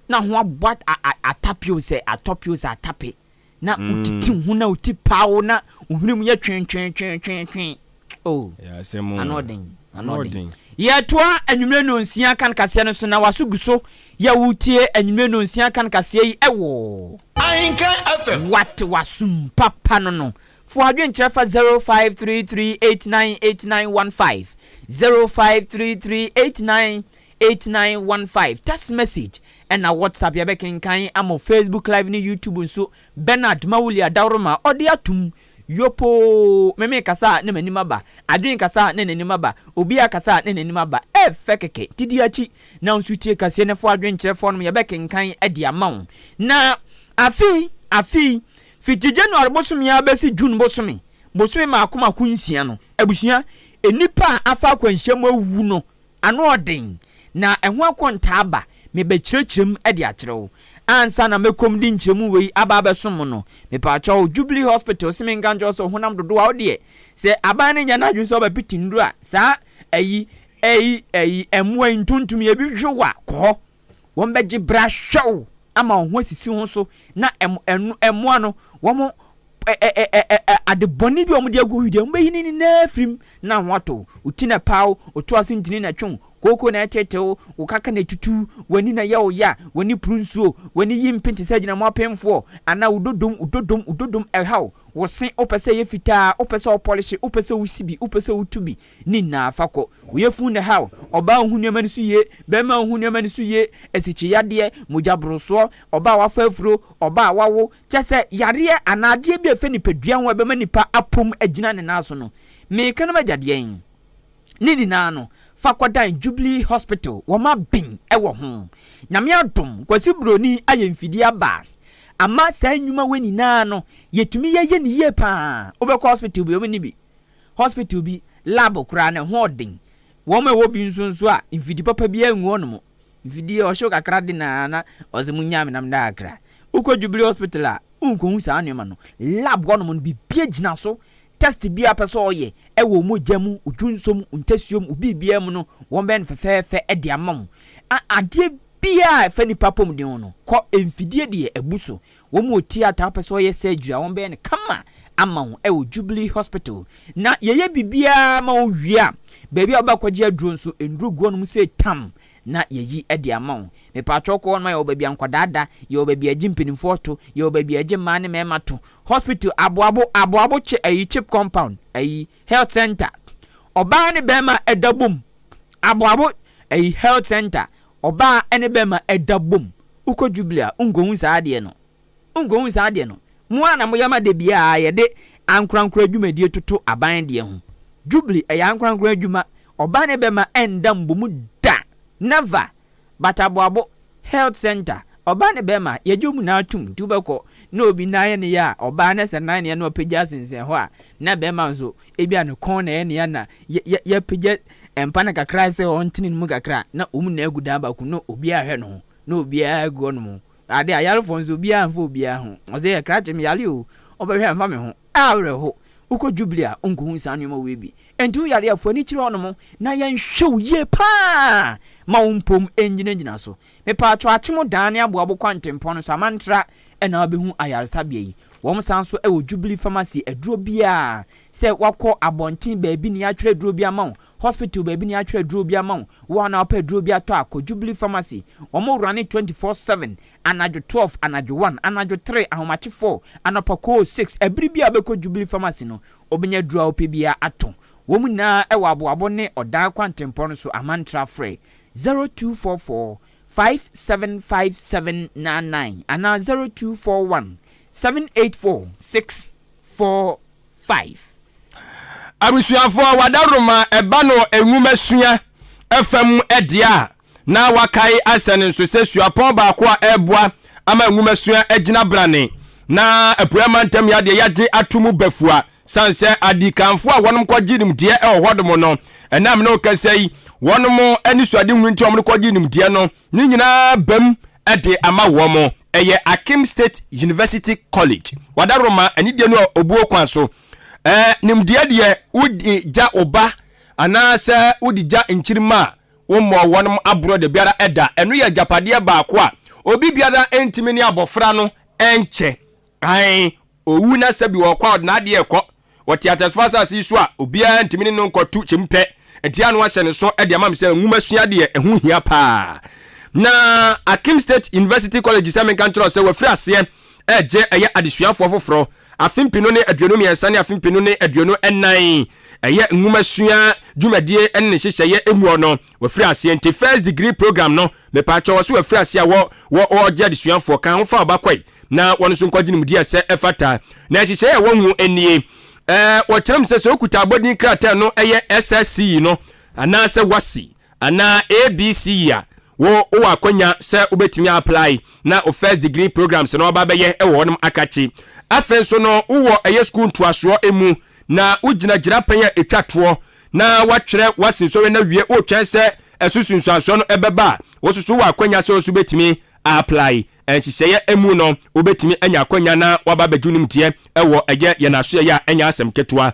Na ho abɔ atapio sɛ atɔpio sɛ atape. Na otiti ho na oti pawo na ohwene mu yɛ twentwentwentwentwen. Oh. Ɛyɛ asɛm o. Ano ɔden. Ano ɔden. Yɛtoa anwummerɛ nnɔnsia kan kaseɛ no so na waso gu so yɛ wotie anwummerɛ nnɔnsia kan kaseɛ yi ɛwɔ. Ahenkan FM. Wate wasum papa no no. Fa w'adwenkyerɛ fa 0533898915, 0533898915, text message ɛna WhatsApp yɛbɛkenkan ama wo. Facebook live ne YouTube nso Bernard Mawuli Adaworoma ɔde atom yopoo me mekasa a na m'anim aba, Adwene kasa a na n'anim aba, obiara kasa a na n'anim aba, ɛfɛ kɛkɛ nti di akyi na wo nso tie kaseɛ no fa w'adwenkyerɛ fa hɔnom yɛbɛkenkan de ama wo. Na afei afei Fiti January bosome ara bɛsi June bosome, bosome mmaako mmaako nsia no, abusua, nnipa a afa akwanhyia mu awu no ano ɔden, na ɛho akontaa ba. Mebɛkyerɛkyerɛ mu de akyerɛ wo. Ansa na mɛkɔm de nkyerɛmu wei aba abɛsom mo no, mepaakyɛw, Jubilee Hospital se menka nkyerɛ wo sɛ honam dodoɔ a wodeɛ, sɛ aban no nyɛ n'adwene sɛ ɔbɛpete nnuro a, saa ayi, ayi, ayi, mmoa yi ntontom yi, ebi hwe wo a, kɔ hɔ. Wɔbɛgye bra hwɛ wo. ama wo ho asisi ho so na mmoa no wɔn ade bɔne bi a wɔde agu hɔ deɛ wɔbɛyi ne nyinaa afiri mu na ho atɔ wo. Wo ti na ɛpa wo, wo to ase ntini na ɛtwe wo, kooko na ɛteetee wo, wo kaka na ɛtutu, w'ani na ɛyɛ wo ya, w'ani puru nsuo, w'ani yi mpen te sɛ agyinamoa apemfoɔ, anaa wo dodom, wo dodom, wo dodom ɛha wo, wo se, wopɛ sɛ ɛyɛ fitaa, wopɛ sɛ wɔpɔlehye, wopɛ sɛ wosi bi, wopɛ sɛ wotu bi, ne nyinaa fa kɔ. Wo yafunu na ɛha wo, ɔbaa a ɔhu nneɛma no so yie, barima a ɔhu nneɛma no so yie, asikyiyadeɛ, mogya borosoɔ, ɔbaa a wafa afuro, ɔbaa a wawo, kyerɛ sɛ yareɛ anaa adeɛ bi a ɛfa nipadua ho a ɛbɛma nipa apom agyina ne nan so no, meka no m'agya deɛn? Ne nyinaa no, fa kɔdan Jubilee Hospital, wɔn aben wɔ ho. Nyame adom, Kwasi Broni ayɛ mfidie aba ama saa nnwuma wei nyinaa no, yɛtumi yɛyɛ no yie paa. Wobɛkɔ hospital bi, wɔn nni bi. Hospital bi, lab koraa no, ɛho ɔden. Wɔn a ɛwɔ bi nso nso a, mfidi papa biara ngu hɔnom. Mfidie ɔhyew kakra de na na ɔsɛ mo nyaa me nam daa kakra. Wokɔ Jubilee Hospital a, wonkɔhu saa nneɛma no. Lab hɔnom no, biribiara gyina so. Test biara pɛ sɛ ɔyɛ ɛwɔ wo mogya mu, wo dwonsɔ mu, wo ntasuo mu, wo biribiara mu no, wɔbɛyɛ no fɛfɛɛfɛ de ama wo. A adeɛ biara a ɛfa nipa apɔmuden ho no, kɔ mfidie deɛ abu so. Wɔn wɔ theatre wopɛ sɛ ɔyɛ surgery a, wɔbɛyɛ no kama ama wo ɛwɔ Jubilee Hospital. Na yɛyɛ biribiara ma wo wie a, baabi a wobɛkɔgye aduro nso, nnuro gu hɔnom sɛ tam na yɛyi de ama wo. Mepaakyɛw kɔ hɔnom a yɛwɔ baabi a nkwadaa da, yɛwɔ baabi a yɛgye mpanimfoɔ to, yɛwɔ baabi a yɛgye mmaa ne mmarima to. Hospital aboabo aboabo kye ayi chip compound ayi health center. Ɔbaa ne bɛrima ɛda bom. Aboabo ayi health center. Ɔbaa ne bɛrima ɛda bom. Wokɔ Jubilee a wonkɔhu saa adeɛ no. Wonkɔhu saa adeɛ no. Mo ara na moyɛ ma da biara yɛde ankorankoro adwumadie toto aban deɛ ho. Jubilee ɛyɛ ankorankoro adwuma. Ɔbaa ne bɛrima ɛnda mbomu da. Never. But aboabo health center ɔbaa ne bɛrima yɛgye wɔn nyinaa tom nti wobɛkɔ na obi nan yɛ ne ya a ɔbaa na sɛ nan ne ya na ɔpagya asensɛn hɔ a na bɛrima nso ebi a ne kɔn na ɛyɛ ne ya na yɛpagya mpa no kakra sɛ ɔntene ne mu kakra na wɔn nyinaa gu dan baako na obiara hwɛ ne ho na obiara gu hɔ nom ade ayarefoɔ nso obiara mfa obiara ho ɔsɛ yɛ krakye me yare o ɔbɛhwɛ mfa me ho awerɛho wokɔ Jubilee a wonkɔhu saa nneɛma wei bi Enti wo yare a, fa w'ani kyerɛ hɔnom na yɛnhwɛ wo yie paa ma wo mpom ngyinagyina so. Mepatwɔ Akyem Dan ne Aboabo kwantempɔn no so Amantra na wobɛhu ayaresabea yi. Wɔn san nso wɔ Jubilee Pharmacy aduro biara sɛ wakɔ abɔnten baabi na yɛatwerɛ aduro bi ama wo, hospital baabi na yɛatwerɛ aduro bi ama wo, wo a na wopɛ aduro bi atɔ a, kɔ Jubilee Pharmacy. Wɔn rane 24/7, anadwo 12, anadwo 1, anadwo 3, ahomakye 4, anɔpa koo 6, ɛbere biara a wobɛkɔ Jubilee Pharmacy no, Wobenya aduru a wopɛ biara atɔ. Wɔn nyinaa wɔ Aboabo ne Ɔdan kwantempɔn no so Amantra Frɛ 0244 575799 anaa 0241 784 645. Abusuafoɔ, w'adaworoma ɛba no nwomasua fam deɛ a, na wakae ahyɛ no nso sɛ suapɔn baako a ɛreboa ama nwomasua agyina brane na Apueɛ Mantam yi adeɛ yɛagye ato mu bafua sane sɛ adikanfoɔ a wɔnom kɔgye nimdeɛ wɔ hɔnom no ɛnam ne ɔkasa yi wɔnom anisoadehunu nti wɔn kɔgye nimdeɛ no ne nyinaa bam de ama wɔn. Ɛyɛ Akim State University College wadaroma anidie no a obuo kwan so. Ɛɛ nimdeɛ deɛ wode gya wo ba anaasɛ wode gya nkyirimma a Wommɔɔ wɔn aborɔ da biara da. Ɛno yɛ agyapadeɛ baako a obi biara ntumi ne abɔfra no nkyɛ. Ae, owu na sɛbi ɔkɔ a ɔde n'adeɛ rekɔ. Ɔte ateasefoɔ asase yi so a, obiara ntumi ne no nkɔto kyɛm pɛ. Nti ano ahyɛ ne so de ama me sɛ nwoma sua deɛ ɛho hia paa. Na Akim State University College sɛ menka nkyerɛ wo sɛ wɔafiri aseɛ regye ɛyɛ adesuafoɔ foforɔ afe mpenu ne 23 ne afe 2024 ɛyɛ nwomasua dwumadie ne ne nhyehyɛeɛ muɔ no wafiri aseɛ nti first degree program no mepaakyɛw ɔso wafiri aseɛ a wɔ wɔ wɔgye adesuafoɔ ka ho fa ɔba kɔe na wɔn nso nkɔgye nimdeɛ sɛ ɛfata na nhyehyɛeɛ a ɛwɔ ho nie ɛɛ wɔkyerɛ mu sɛ sɛ okuta abɔdin krataa no ɛyɛ SSC no anaasɛ WASSCE anaa ABC yi a, wo wowɔ akwanya sɛ wobɛtumi a apply na wo first degree programs no aba abɛyɛ wɔ hɔnom akakye. Afei nso no wowɔ ɛyɛ sukuu ntoasoɔ mu na wogyina gyinapɛn a ɛtwa toɔ na woatwerɛ w'asensɔhwɛ no awie, woretwɛn sɛ ɛso sunsuansoɔ no ɛbɛba a, wo nso so wowɔ akwanya sɛ wo nso wobɛtumi a apply. Nhyehyɛeɛ mu no wobɛtumi anya akwanya na woaba abɛgye wo nimdeɛ wɔ ɛyɛ yɛn asoɛeɛ a ɛnyɛ asɛm ketewa.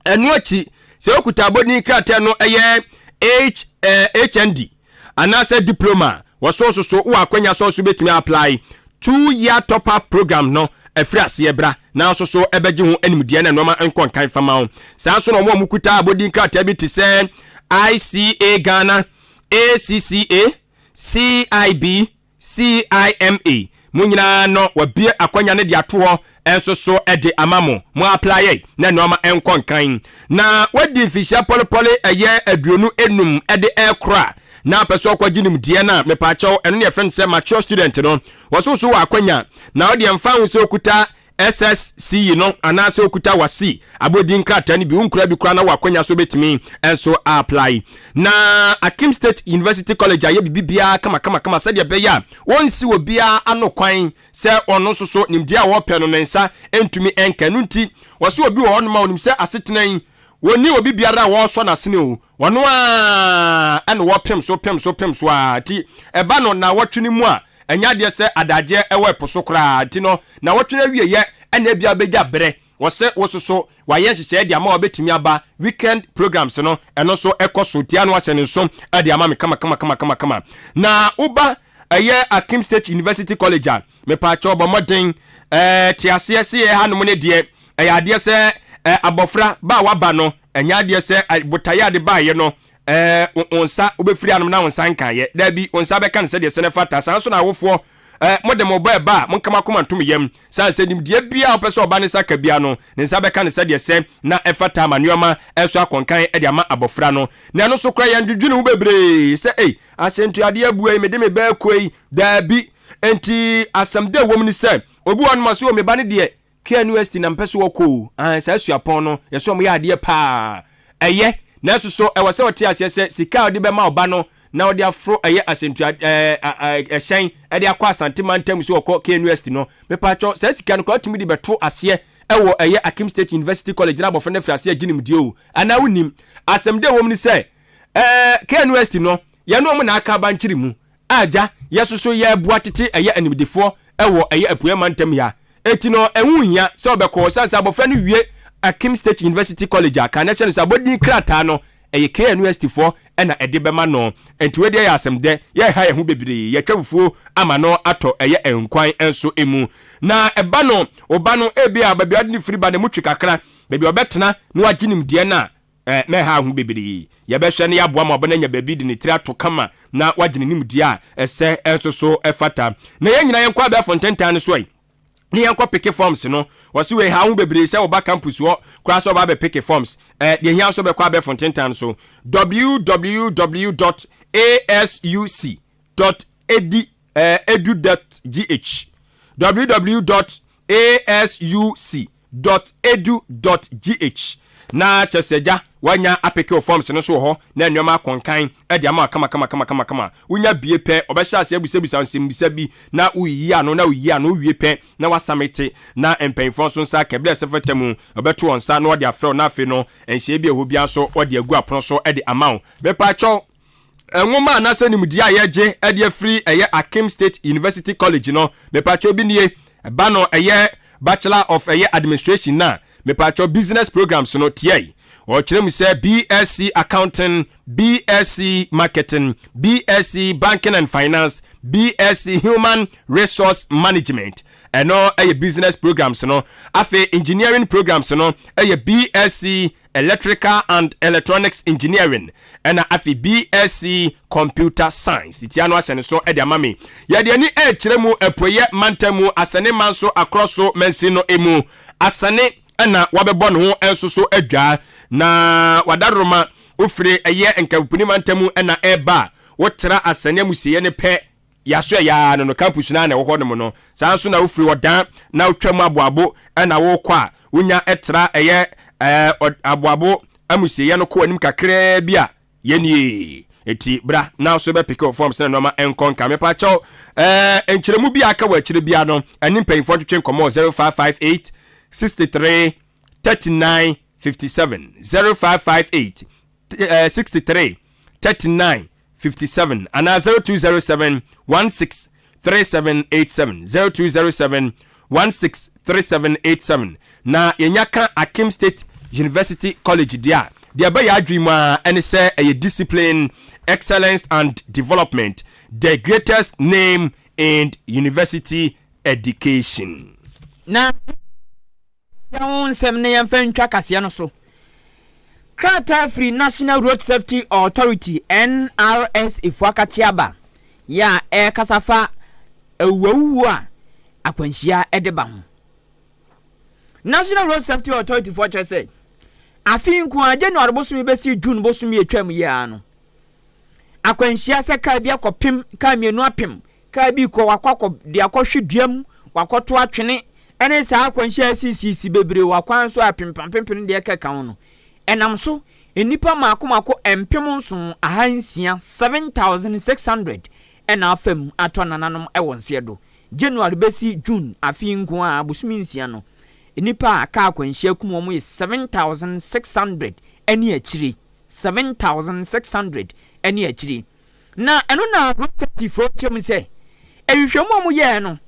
Ɛno akyi, sɛ wokuta abɔdin krataa no ɛyɛ H, eh, HND anaasɛ diploma a, Wɔso nso so wowɔ akwanya sɛ nso bɛtumi apply 2 year top up program no afiri aseɛ bra na nso so ɛbɛgye ho animdeɛ na nneɛma nkɔ nkan fama wo. Saa nso na ɔmo a ɔmo kuta abɔdin krataa bi te sɛ ICA Ghana, ACCA, CIB, CIMA, mo nyinaa no wabie akwanya no de ato hɔ nso so de ama mo. Mo apply na nneɛma nkɔ nkan. Na wadi mfihyia pɔlepɔle ɛyɛ 25 de ɛrekoro a na apɛ sɛ ɔkɔgye nimdeɛ no a, mepaakyɛw, ɛno ne yɛfrɛ no sɛ mature student no, wɔso so wɔ akwanya na wode mfa ho sɛ okuta SSCE no anaasɛ okuta WASSCE abɔdin krataa no bi, wonkura bi koraa na wɔ akwanya so bɛtumi nso apply. Na Akim State University College ayɛ biribi biara kamakamakama sɛdeɛ ɛbɛyɛ a wɔnsi wɔ biara ano kwan sɛ ɔno nso so nimdeɛ a wɔpɛ no ne nsa ntumi nka no. Nti wɔsɛ obi wɔ hɔnom a onim sɛ asetena yi wɔni obi biara a wɔresɔ n'asene o, wɔno a ɛna wɔpem so pem so pem so a nti ɛba no na wɔtwe no mu a ɛnyɛ adeɛ sɛ adagyeɛ ɛwɔ ɛpo so koraa. Nti no na wɔtwe no awieyɛ ɛna ebia bɛgya berɛ wɔsɛ wɔsoso wɔayɛ nhyehyɛeɛ de ama wɔbɛtumi aba. Weekend programs no, ɛno nso ɛkɔ so tia no ahyɛ ne nso ɛde ama me kama kama kama kama kama. Na woba ɛyɛ Akim State University College a, mepaakyɛw, bɔ mmɔden te aseɛ se yɛ hanom ne deɛ ɛyɛ adeɛ sɛ abɔfra ba a waba no, ɛnyɛ adeɛ sɛ botaeɛ ade baayɛ no wo nsa wobɛfiri anom na wo nsa nkaeɛ. Daabi, wo nsa bɛka no sɛdeɛ sɛ ne fata. Saa nso na awofoɔ mode mo bɔ ɛba a, monkama koma ntom yam sane sɛ nimdeɛ bia a wopɛ sɛ ɔba ne nsa ka bia no, ne nsa bɛka no sɛdeɛ sɛ na ɛfata ama nneɔma ɛnso akɔnkan de ama abɔfra no. Na ɛno nso kora yɛndwedwene ho bebree sɛ ei, asɛntuadeɛ abua yi, mede me bɛɛ kɔ yi. Daabi, enti asɛm da ɛwɔ mu ne sɛ obi wɔ nom a sɛ wɔ me ba no deɛ KNUST na mpɛ so wɔkɔ o, saa suapɔn no yɛsɛ ɔmo yɛ adeɛ paa, ɛyɛ. Nanso so ɛwɔ sɛ ɔte aseɛ sɛ sika a ɔde bɛma ɔba no na ɔde aforo ɛyɛ asɛntua ɛhyɛn ɛde akɔ Asante mantam so ɔkɔ KNUST no, mepatwɔ, saa sika no koraa tumi de bɛto aseɛ ɛwɔ ɛyɛ Akim State University College na abɔfra no afiri aseɛ agye nimdeɛ o. Anaa wonim asɛm de ɛwɔ mu ne sɛ KNUST no yɛne ɔmo na aka abankyere mu agya yɛsoso yɛboa tete ɛyɛ animdefoɔ ɛwɔ ɛyɛ apueɛ mantam ya. Eti no ɛho hia sɛ ɔbɛkɔ san sɛ abɔfra no wie Akim State University College a, kan ɛhyɛ no sɛ abɔdin krataa no ɛyɛ KNUST foɔ ɛna ɛde bɛma no. Nti wei deɛ yɛ asɛm dɛ yɛha yɛn ho bebree, yɛtwa fufuo ama no atɔ ɛyɛ nkwan nso emu. Na ɛba no ɔba no ebi a baabi a ɔde ne firi ba na emu twe kakra, baabi a ɔbɛtena na wagye nimdeɛ no a mɛha ho bebree, yɛbɛhwɛ no yɛaboa ma ɔbɛn anya baabi de ne tiri ato kama na wagye ne nimdeɛ a ɛsɛ nso so ɛfata. Na yɛn nyinaa yɛnkɔ abɛɛfo ntentan no so yi ne yɛnkɔ pick forms no. Wɔsi wei ha ho bebree sɛ wɔba campus hɔ koraa sɛ ɔba abɛ pick forms. Deɛ hia nso bɛkɔ abɛɛfo ntentan so, www.asuc.edi edu.gh, www.asuc.edu.gh, na kyɛ sɛ gya wanya a pick forms no so wɔ hɔ na nneɛma akɔnkan de ama kama kama kama kama kama. Wonya bie pɛ, ɔbɛhyɛ ase abisabisa nsɛmbisa bi na woyiyi ano na woyiyi ano wowie pɛ na wasamete na mpanyinfoɔ nso nsa kɛbere ɛsɛ fata mu, ɔbɛto wɔn nsa na wɔde afrɛ wo. Na afei no nhyɛn bi a ɛhɔ biara nso wɔde agu apono so de ama wo. Mepaakyɛw, nwoma anaasɛ nimdeɛ a yɛgye de afiri ɛyɛ Akim State University College no, mepaakyɛw, bi nie. Ɛba no ɛyɛ Bachelor of ɛyɛ Administration na mepaakyɛw business programs no tiɛ, ɔkyerɛ mu sɛ BSc Accounting, BSc Marketing, BSc Banking and Finance, BSc Human Resource Management. Ɛno ɛyɛ business programs no. Afei engineering programs no ɛyɛ BSc Electrical and Electronics Engineering, ɛna afei BSc Computer Science. Tia no ahyɛ ne so ɛde ama me. Yɛde ani ɛrekyerɛ mu apueyɛ mantam mu, Asɛne man so akorɔ so mansin no emu Asɛne ɛna wabɛbɔ ne ho nso so adwa na wadaroma. Wofiri ɛyɛ Nkabupuni mantam mu ɛna ɛreba a, wotra Asɛne amusieɛ ne pɛ yɛaso ɛyɛ no campus no a na ɛwɔ hɔ nom no. Saa nso na wofiri Ɔdan na wotwa mu Aboabo ɛna wokɔ a, wonya ɛtra ɛyɛ Aboabo amusieɛ no kɔ anim kakraa bi a yɛnie. Eti bra na so bɛ pick forms na nneɛma nkɔ nka. Mepa kyɛw, nkyerɛmu bi a aka wɔ akyire bia no, ɛne mpanyinfoɔ ntwetwe nkɔmɔ 0558 63 39 57, 0558 63 39 57 anaa 0207 16 3787, 0207 16 3787. Na yɛnya ka Akim State University College deɛ a, deɛ ɛbɛyɛ adwene mu a ɛne sɛ ɛyɛ discipline, excellence and development. The Greatest Name in University Education. Na yɛn ho nsɛm na yɛmfa ntwa kaseɛ no so. Krataa firi National Road Safety Authority, NRSA, foɔ akakye aba yɛ a ɛrekasa fa awuawuo a akwanhyia de ba ho. National Road Safety Authority foɔ kyerɛ sɛ afe yi nko ara January bosome bɛsi June bosome atwam yi ara no, akwanhyia sɛ kaa bi akɔpem kaa mmienu apem kaa bi kɔ wakɔ akɔ de akɔhwe dua mu wakɔto atwene ɛne saa akwanhyia asisisi bebree wɔ akwan so a pempam-pempem deɛ ɛkeka ho no ɛnam so nnipa mako mako 7600 7600 ɛna afa mu atɔ nananom ɛwɔ nseɛ do. January bɛsi June afe yi nko ara bosome nsia no nnipa a kaa akwanhyia kum wɔn yɛ 7600 ɛne akyire. 7,600 ne akyiri. Na ɛno na Rothschild-foɔ kyerɛ mu sɛ, nhwehwɛmu a wɔyɛɛ no,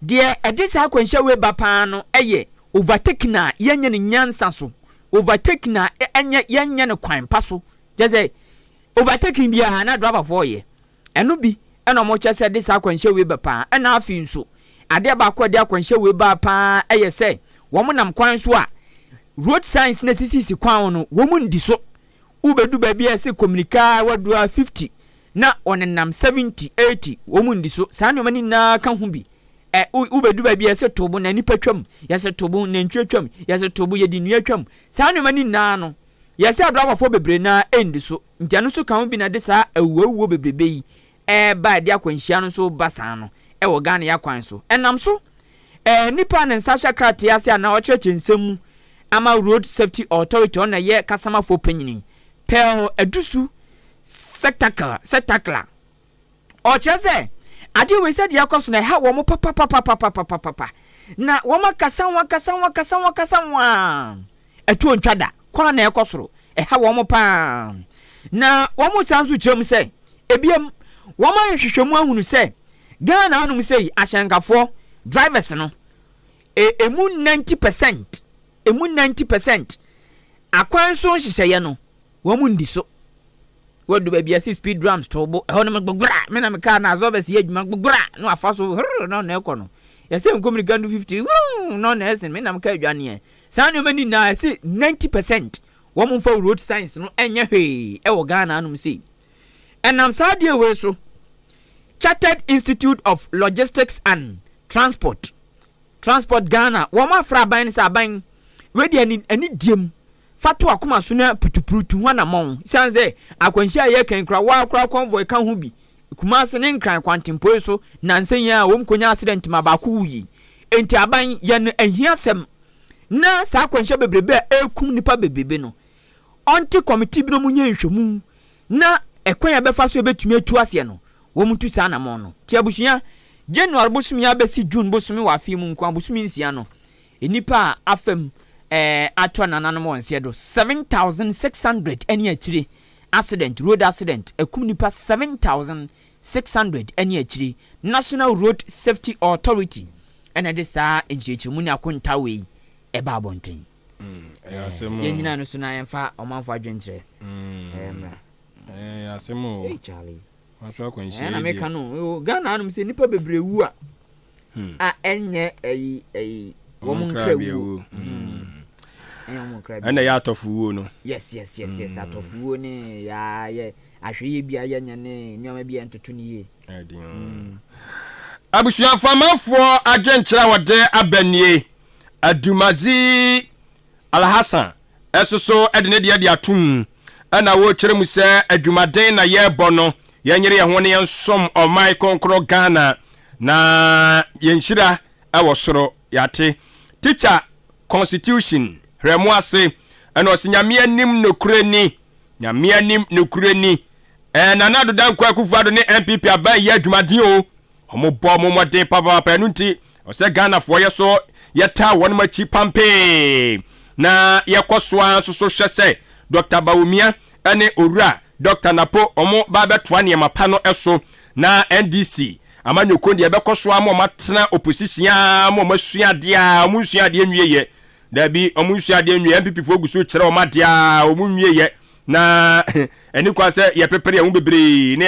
deɛ ɛde saa akwanhyia wei ba paa no yɛ overtaking a yɛnyɛ no nyansa so, overtaking a ɛnyɛ yɛnyɛ no kwan pa so, kyerɛ sɛ overtaking biara na driverfoɔ yɛ. Ɛno bi na wɔkyerɛ sɛ ɛde saa akwanhyia wei ba paa. Ɛna afei nso, adeɛ baako a ɛde akwanhyia wei ba paa yɛ sɛ wɔnam kwan so a road signs na esisisi kwan ho no, wɔn ndi so. Wobɛdu baabi a ɛsɛ kɔmirika waduru a 50 na wɔnenam 70, 80, wɔn ndi so. Saa nneɛma no nyinaa ka ho bi. Ɛ wobɛdu baabi a ɛsɛ tobo na nipa twam, yɛsɛ tobo nantwie twam, yɛsɛ tobo yɛde nnua twam. Saa nneɛma no nyinaa no, yɛsɛ adrawafoɔ bebree naa ɛndi so. Nti ɛno nso ka ho bi na ɛde saa awuawuo bebrebe yi ɛreba a ɛde akwanhyia no nso ba saa no wɔ Ghana yi akwan so. Ɛnam so, ɛɛ nipa a ne nsa hyɛ krataa ase anaa ɔkyerɛkyerɛ nsɛm mu ama Road Safety Authority ɔno na ɛyɛ kasamafoɔ panyini, Pearl Adusu Septacle, Septakla, ɔkyerɛ sɛ adeɛ wei sɛdeɛ ɛkɔ so no ɛha wɔn papapapapapapapa na wɔn akasa ho akasa ho akasa ho akasa ho a ɛtuo ntwa da kwan na ɛkɔ soro ɛha wɔn paa na wɔn san nso kyerɛ mu sɛ ebiam wɔn ayɛ nhwehwɛmu ahunu sɛ Ghana anom sɛ yi ahyɛnkafoɔ drivers no e, emu 90% emu 90% akwan so nhyehyɛeɛ no wɔn ndi so. Wɔdu baabi a ɛsɛ speed drums to bo ɛhɔ nom gbogbora me na me car na absorbers yɛ adwuma gbogbora na wafa so hurr na ɔna ɛkɔ no yɛsɛ nkɔ mirika no 50 hurr na ɔna ɛsen me na me car adwaneɛ saa nneɛma ni nyinaa ɛsɛ 90% wɔn mfa road signs no ɛnyɛ hwee ɛwɔ Ghana anom sei ɛnam saa adeɛ wei so Chartered Institute of Logistics and Transport Transport Ghana wɔn afra aban no sɛ aban wei deɛ ani ani diem fa to akoma so na putupurutu ho anammɔn siane sɛ akwanhyia a yɛka yi koraa waa koraa convoy ka ho bi Kumasi ne Nkran kwantempɔn so nansa yi a wɔn kɔnya accident ma baako wuyi enti aban yɛ no ahiasɛm na saa akwanhyia bebrebe a ɛrekum nipa bebrebe no ɔnte kɔmiti bi na wɔn nyɛ nhwɛmu na ɛkwan a ɛbɛfa so ɛbɛtumi atu aseɛ no wɔn ntu saa anammɔn no. Nti abusua, January bosome abɛsi June bosome wɔ afe mu nko ara, bosome nsia no, nnipa a afa mu eh, atɔ nananom wɔn nseɛ do 7,600 ɛne akyire. Accident, road accident, akum nnipa 7,600 ɛne akyire. National Road Safety Authority ɛna ɛde saa nkyerɛkyerɛmu ne akontaa wei ɛba abɔnten. Ɛyɛ asɛm o. Yɛnyina no so na yɛmfa ɔmanfo adwenkyerɛ mmra. Ɛyɛ asɛm o. Hey Charlie. Waso akwanhyia Ɛna yi meka deɛ. no Ghana anom sɛ nnipa bebree wu a Hmm. a ɛnyɛ ɛyi ɛyi Wɔn wɔn nkra nkra bi wuo. awuo. Hmm. Ɛnyɛ wɔn nkra bi Ɛna ɛyɛ wuo. atɔfo wuo no. Yes, atɔfo wuo ne yaa yɛ ahwɛyie bi a yɛnyɛ ne nneɛma bi a ɛntoto ne yie. Ɛden o. Abusuafo amanfoɔ adwenkyerɛ a wɔde aba nie. Adumadzi Alhassan nso so de ne deɛ de ato mu na ɔrekyerɛ mu sɛ adwumaden na yɛrebɔ no, yɛnyere yɛn ho na yɛnsom ɔman kronkron Ghana na yɛn nhyira wɔ soro. Yɛate. Teacher Constitution hwɛ mo ase ɛna ɔse Nyame anim nokorɛ ni, Nyame anim nokorɛ ni. Ɛɛ Nana Addo Dankwa Akufo-Addo ne NPP aban yɛ adwumaden o. Wɔn bɔ wɔn mmɔden papaapa ɛno nti ɔsɛ Ghanafoɔ yɛ so yɛtaa wɔn akyi pampee na yɛkɔ so ara nso so hwɛ sɛ Dr. Bawumia ne Owura Dr. Napo wɔn ba bɛtoa nneɛma pa no so na NDC amanyɔkuo deɛ ɛbɛkɔ so ara ma wɔn atena opposition ara ma wɔn asua adeɛ a wɔn nsua adeɛ nwie yɛ daabi wɔn nsua adeɛ nwie NPP foɔ gu so kyerɛ wɔn adeɛ a wɔn nwie yɛ na ɛne kwan sɛ yɛpepere yɛn ho bebree na.